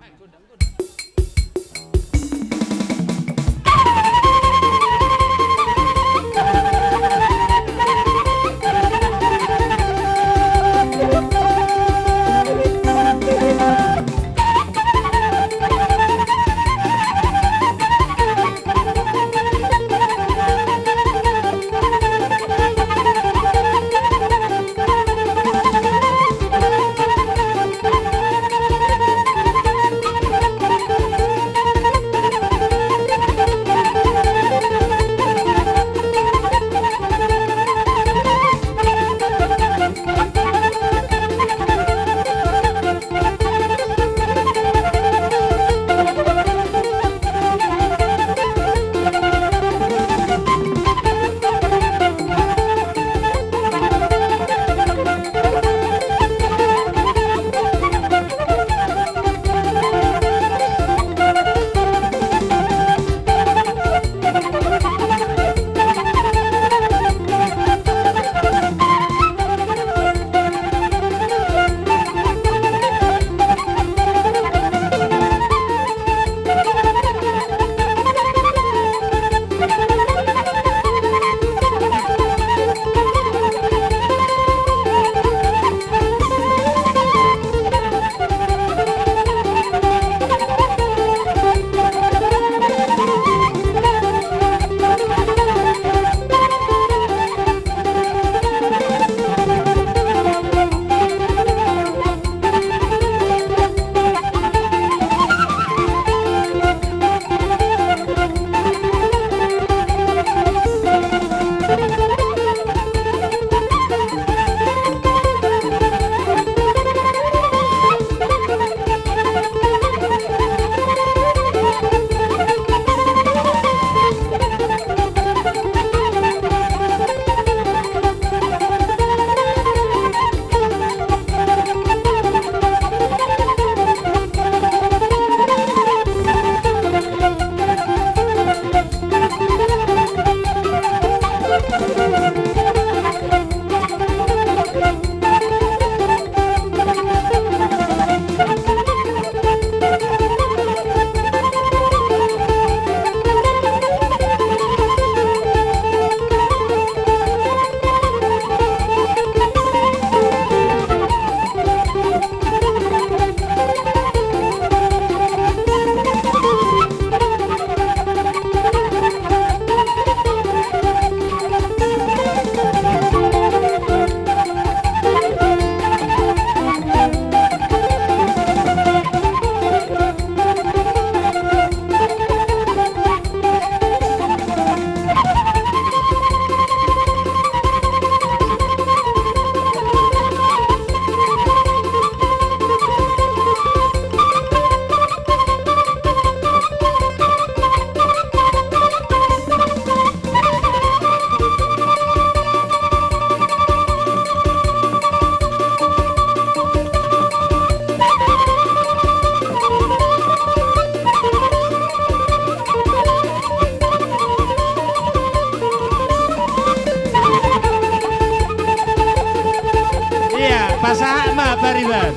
Pariban.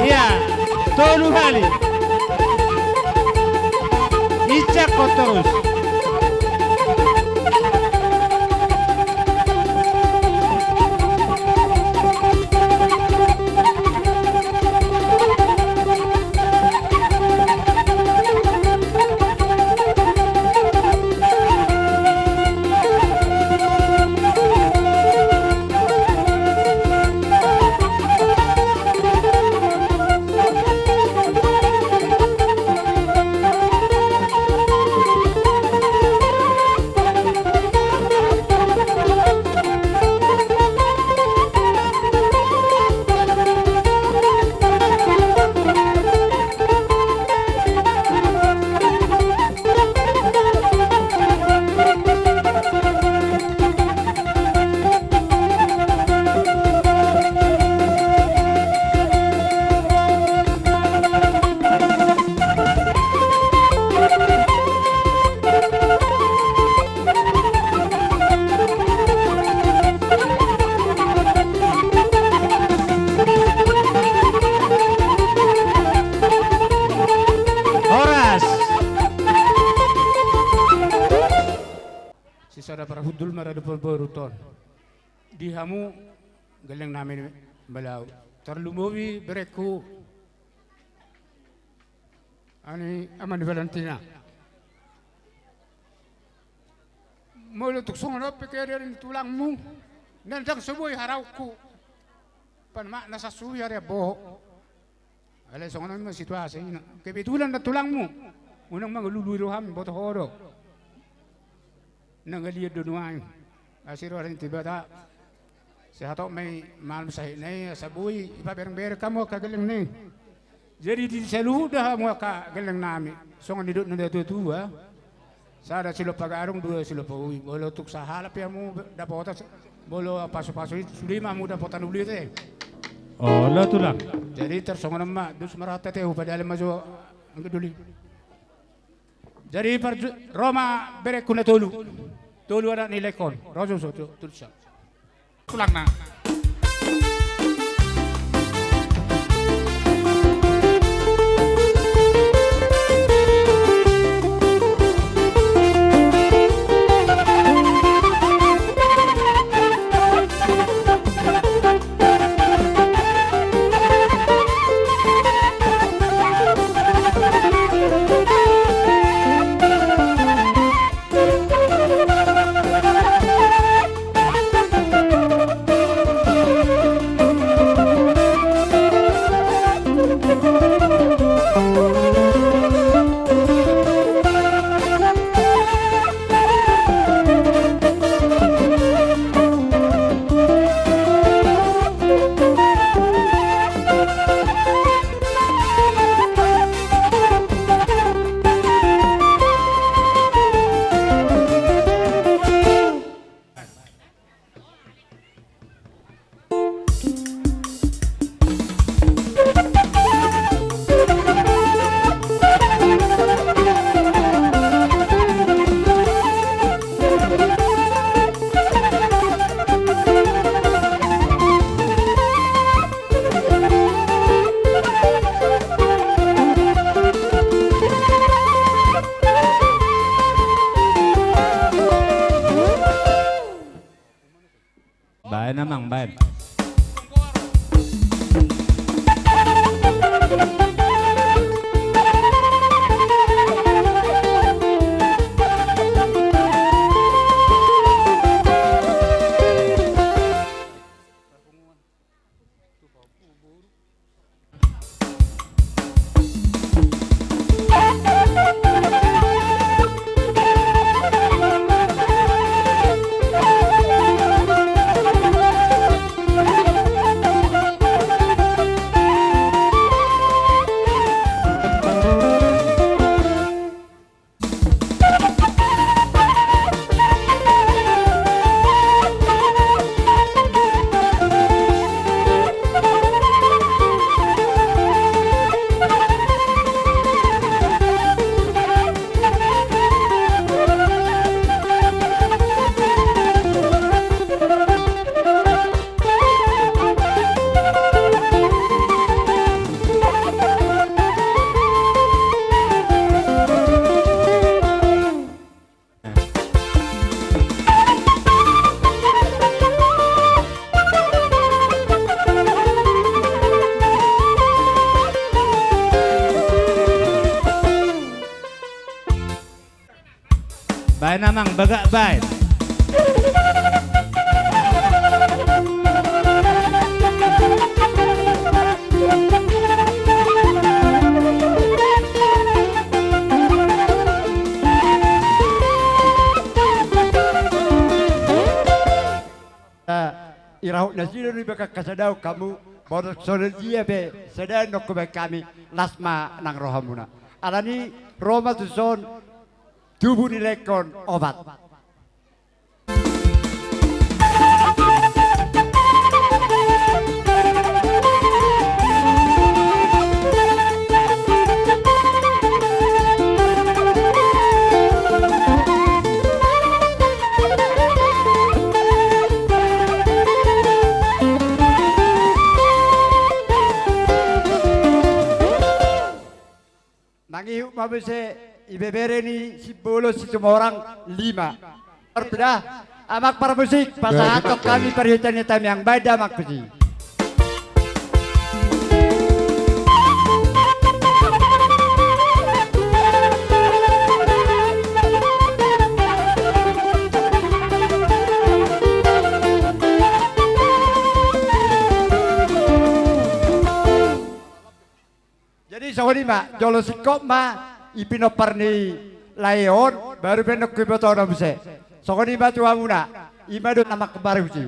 Ia, tolu hali. Incakkon torus. Horas. Sisada parhundul ma rade parboruon. Di hamu gelleng nami Malau, tarlumobi berengku, ani ama ni Valentina. Molo tung songon on pe keadaan ni tulangmu, na ndang so boi haraungku. Pan ma na sasui ari ambo. Alai songon on ma situasi, ina. Kebetulan do tulangmu. Unang mangalului roham, boto ho do. Nangaliat do nuaeng. Asi roha ni Debata. Sai hatop ma i malum sahitna i, asa boi dipabereng-bereng hamu angka gelleng nami. Jadi di saluhut do hamu angka gelleng nami. Songon nidok ni natua-tua. Sada silompa gadong, dua silompa uli. Molo tung sahalak pe hamu dapotan, molo pasu-pasu i sude ma hamu dapotan uli ate. Olo tulang. Jadi tarsongon on ma, dos ma rohanta ate, hupadalem ma jo angka doli. Jadi parju-, ro ma berengku na tolu. Tolu anak ni laengkon. Ro jo, jo, jo, tolu sa. Tulangna. Baen amang, baen. Baen amang, bagak baen. Irahut nasida do di bagak hasadaon hamu, borat songon dia pe sada nongku baen hami, las ma nang rohamuna. Alani ro ma tuson tubu ni lengkon opat. Mangihut ma muse ibebere ni Simbolon Situmorang lima. Arpida, amang parmusik, pasahathon hami parhitean ni tamiang, baen da amang tusi. Jadi songon i ma, jolo singkop ma i pinompar ni lae on, baru pe nongku iboto na muse. Songon i ma tu hamuna, i ma dohot na mangkabarusi.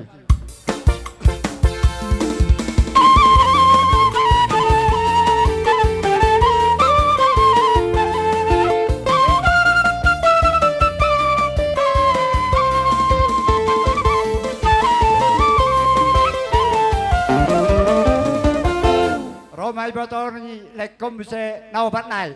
Ro ma iboto ni lengkon muse na opat nai.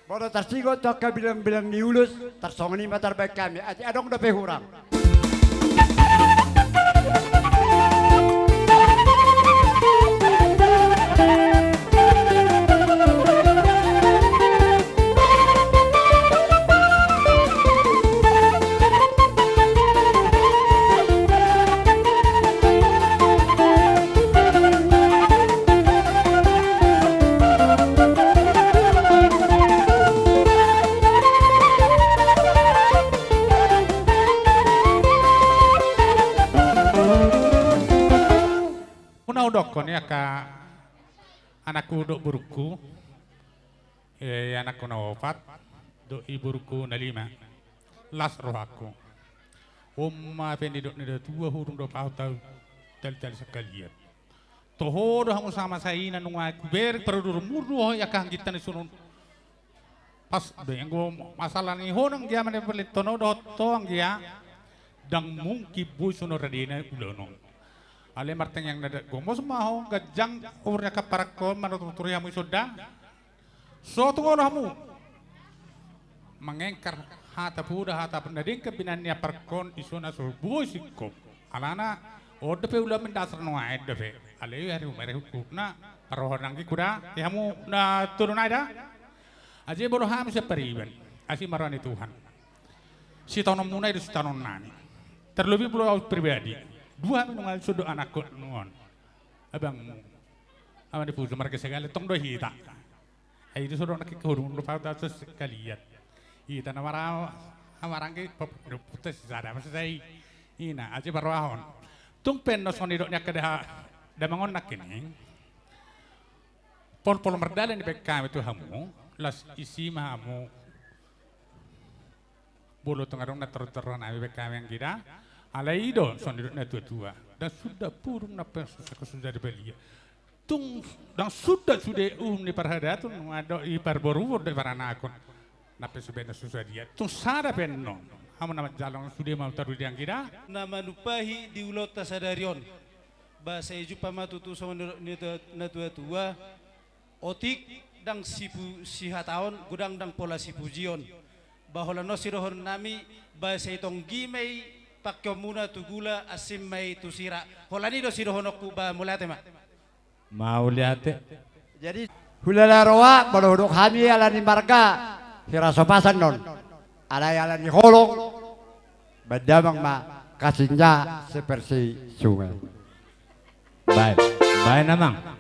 Molo tarsingot tu angka bilangbilang ni ulos, tarsongon i ma tarbaen hami, ate adong dope hurang. Unang hudokkon i angka anakku dohot borungku, eh, anakku na opat dohot i borungku na lima. Las rohangku. On ma pe nidok ni natua-tua, hurung do pahu tahu tali-tali sangkaliat. Toho do hamu sama saina nunga kuber parudur murdu ho i angka hangginta ni songon. Pas do i anggo masalah ni ho nang gia mane palintono dohot ho anggia. Ndang mungkin boi songon radena ulaon on. Alai martangiang na gomos ma ho, ganjang umur ni angka parangkon, manuturturi hamu i sonda. So tung olo hamu mangengkar hata poda, hata na dengke binan ni amparkon i, songon na so boi singkop. Alana on dope ulaon mendasar nuaeng dope. Alai ari umarehutna parrohahon nangkin kuda di hamu na tolu nai da. Aji bolo hami sian pariban asi ma roha ni Tuhan. Sitaononmuna i do sitaonon nami. Terlebih molo au pribadi, dua hami nunga sundut anakku nuaeng. Abangmu, ama ni pusu marga Segale, tong do hita. Ai di sodok na kikehurung do pau tatus kaliat. Hita na mara, amaranggi pop do putus sada masa sai. Ina aja parrohahon. Tung pe na songon nidok ni angka da, damangon nangkining. Polpol mardalan dibaen hami tu hamu, las isi ma hamu. Molo tung adong na tortor nami baen hami anggi da. Alai i do songon nidok ni natua-tua. Ndang suda purung na pe so jadi balia. Tung ndang suda sude uhum ni parhadaton adong i parboruon dohot paranakon. Na pe so baen na so sadia. Tung sada pe annon. Hamu na manjalo sude ma tarudi anggi da. Na manumpahi di ulaonta sadari on. Ba sai jumpa ma tutu songon nidok ni natua-tua. Otik ndang sipu-, sihataon, godang ndang pola sipujion. Ba holan on sidohonon nami, ba sai tonggi ma i pangkeonmuna tu gula, ansim ma i tu sira. Holan i do sidohononku, ba mauliate ma. Mauliate. Jadi, hulala roha, molo hudok hami ala ni marga, hira so pasan non. Alai ala ni holong, baen damang ma, kasinja seperti sungai. Baen, baen amang.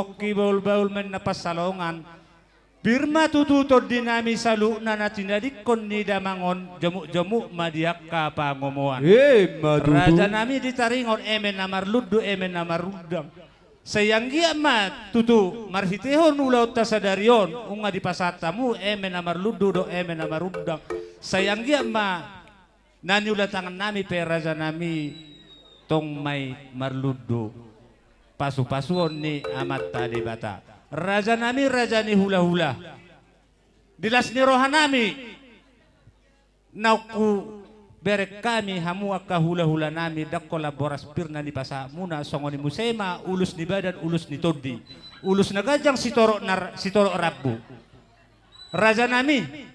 pongki bahulbahul, manang na pansalongan. Pir ma tutu tondinami saluhutna na tinadingkon ni damang on, jomukjomuk ma di angka pangomoan. Emma tutu. Rajanami di taringot, eme na marlundu, eme na marundang. Sai anggiat ma tutu marhitehon ulaonta sadari on, nunga dipasahat hamu eme na marlundu dohot eme na marundang. Sai anggiat ma na niula tangannami pe, rajanami, tong ma i marlundu pasupasuon ni Amanta Debata. Rajanami, raja ni hulahula, di las ni rohanami, naung hubereng hami hamu angka hulahulanami, ndang holan boras pir na nipasahatmuna, songon i muse ma ulos ni badan, ulos ni tondi, ulos na ganjang sitorop na, sitorop rambu. Rajanami,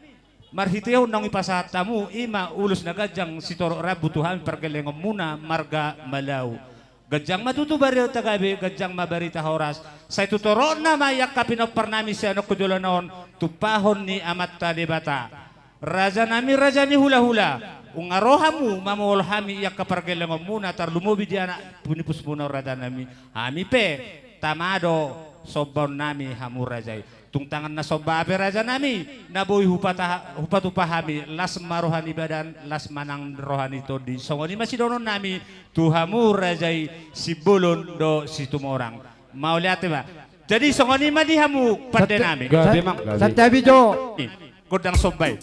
marhitehon naung hupasahat hamu, i ma ulos na ganjang sitorop rambu tu hami pargellengonmuna marga Malau. Ganjang ma tutu barita gabe, ganjang ma barita horas. Sai tu toropna ma i angka pinomparnami sian on tu joloan on, tumpahon ni Amanta Debata. Rajanami, raja ni hulahula, nunga ro hamu mamohol hami i angka pargellengonmuna, tarlumobi di anak punipusmuna on, rajanami. Hami pe tama do sombaonnami hamu raja i. Tung tangan na somba hape, rajanami, na boi hupataha-, hupatupa hami, las ma roha ni badan, las ma nang roha ni tondi. Songon i ma sidohononnami tu hamu raja i, Simbolon dohot Situmorang. Mauliate ma. Jadi songon i ma di hamu pandenami. Gabe, Mang, gabe. Santabi jo. Gondang somba i.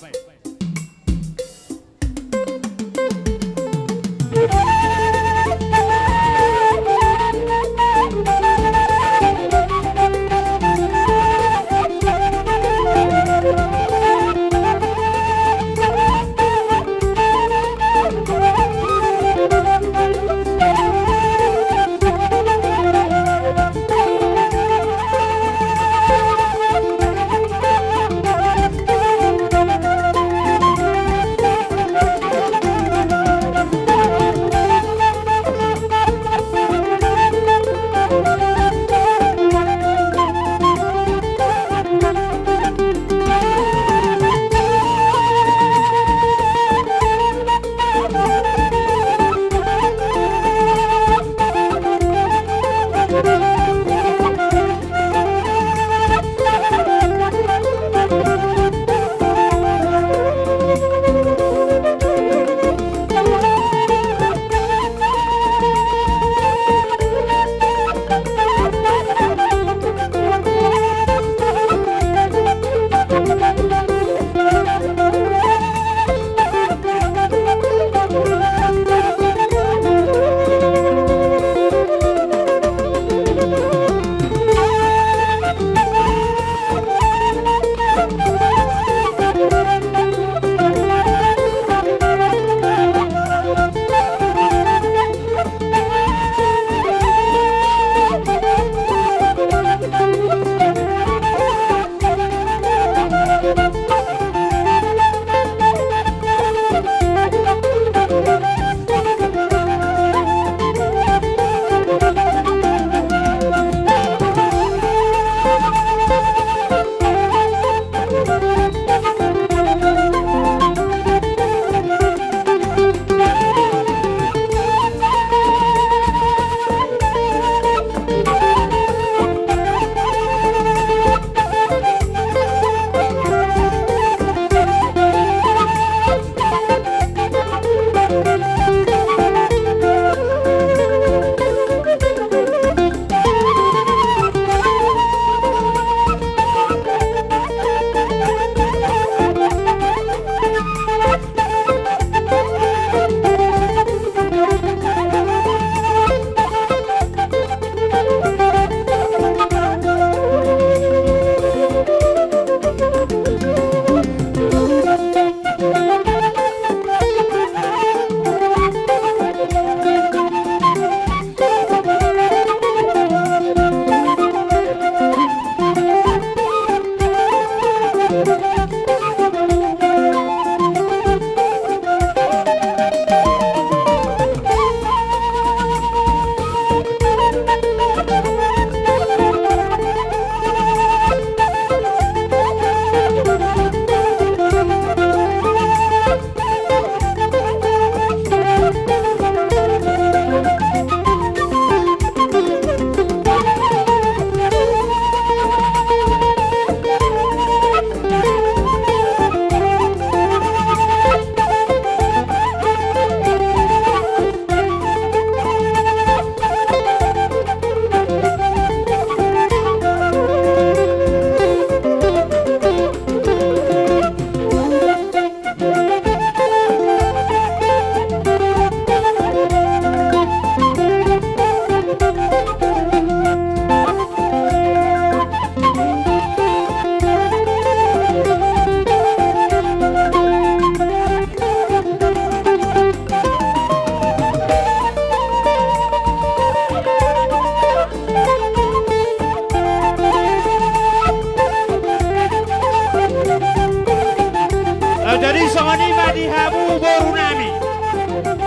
Jadi songon i ma di hamu boru nami,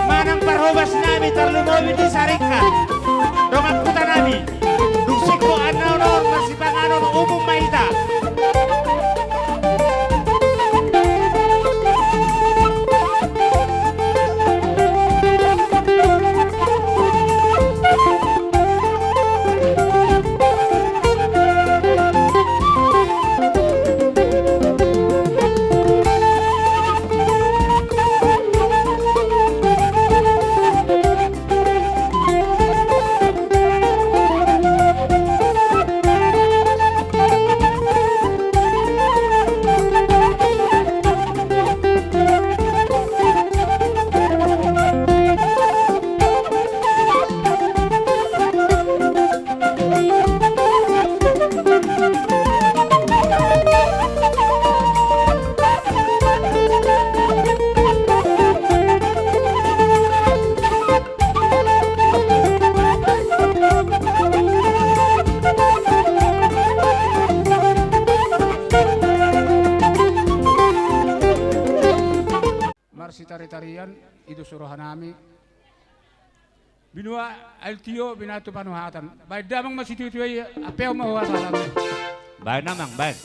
manang parhobas nami tarlumobi di Saringkan, dongan huta nami, dung singkop annon on marsipanganon umum ma hita. Marsitari-tarian, i do so roha nami. Binua aek tio, binatu panuhatan. Baen damang ma situatua i, ampeon ma huhatahaton. Baen amang, baen.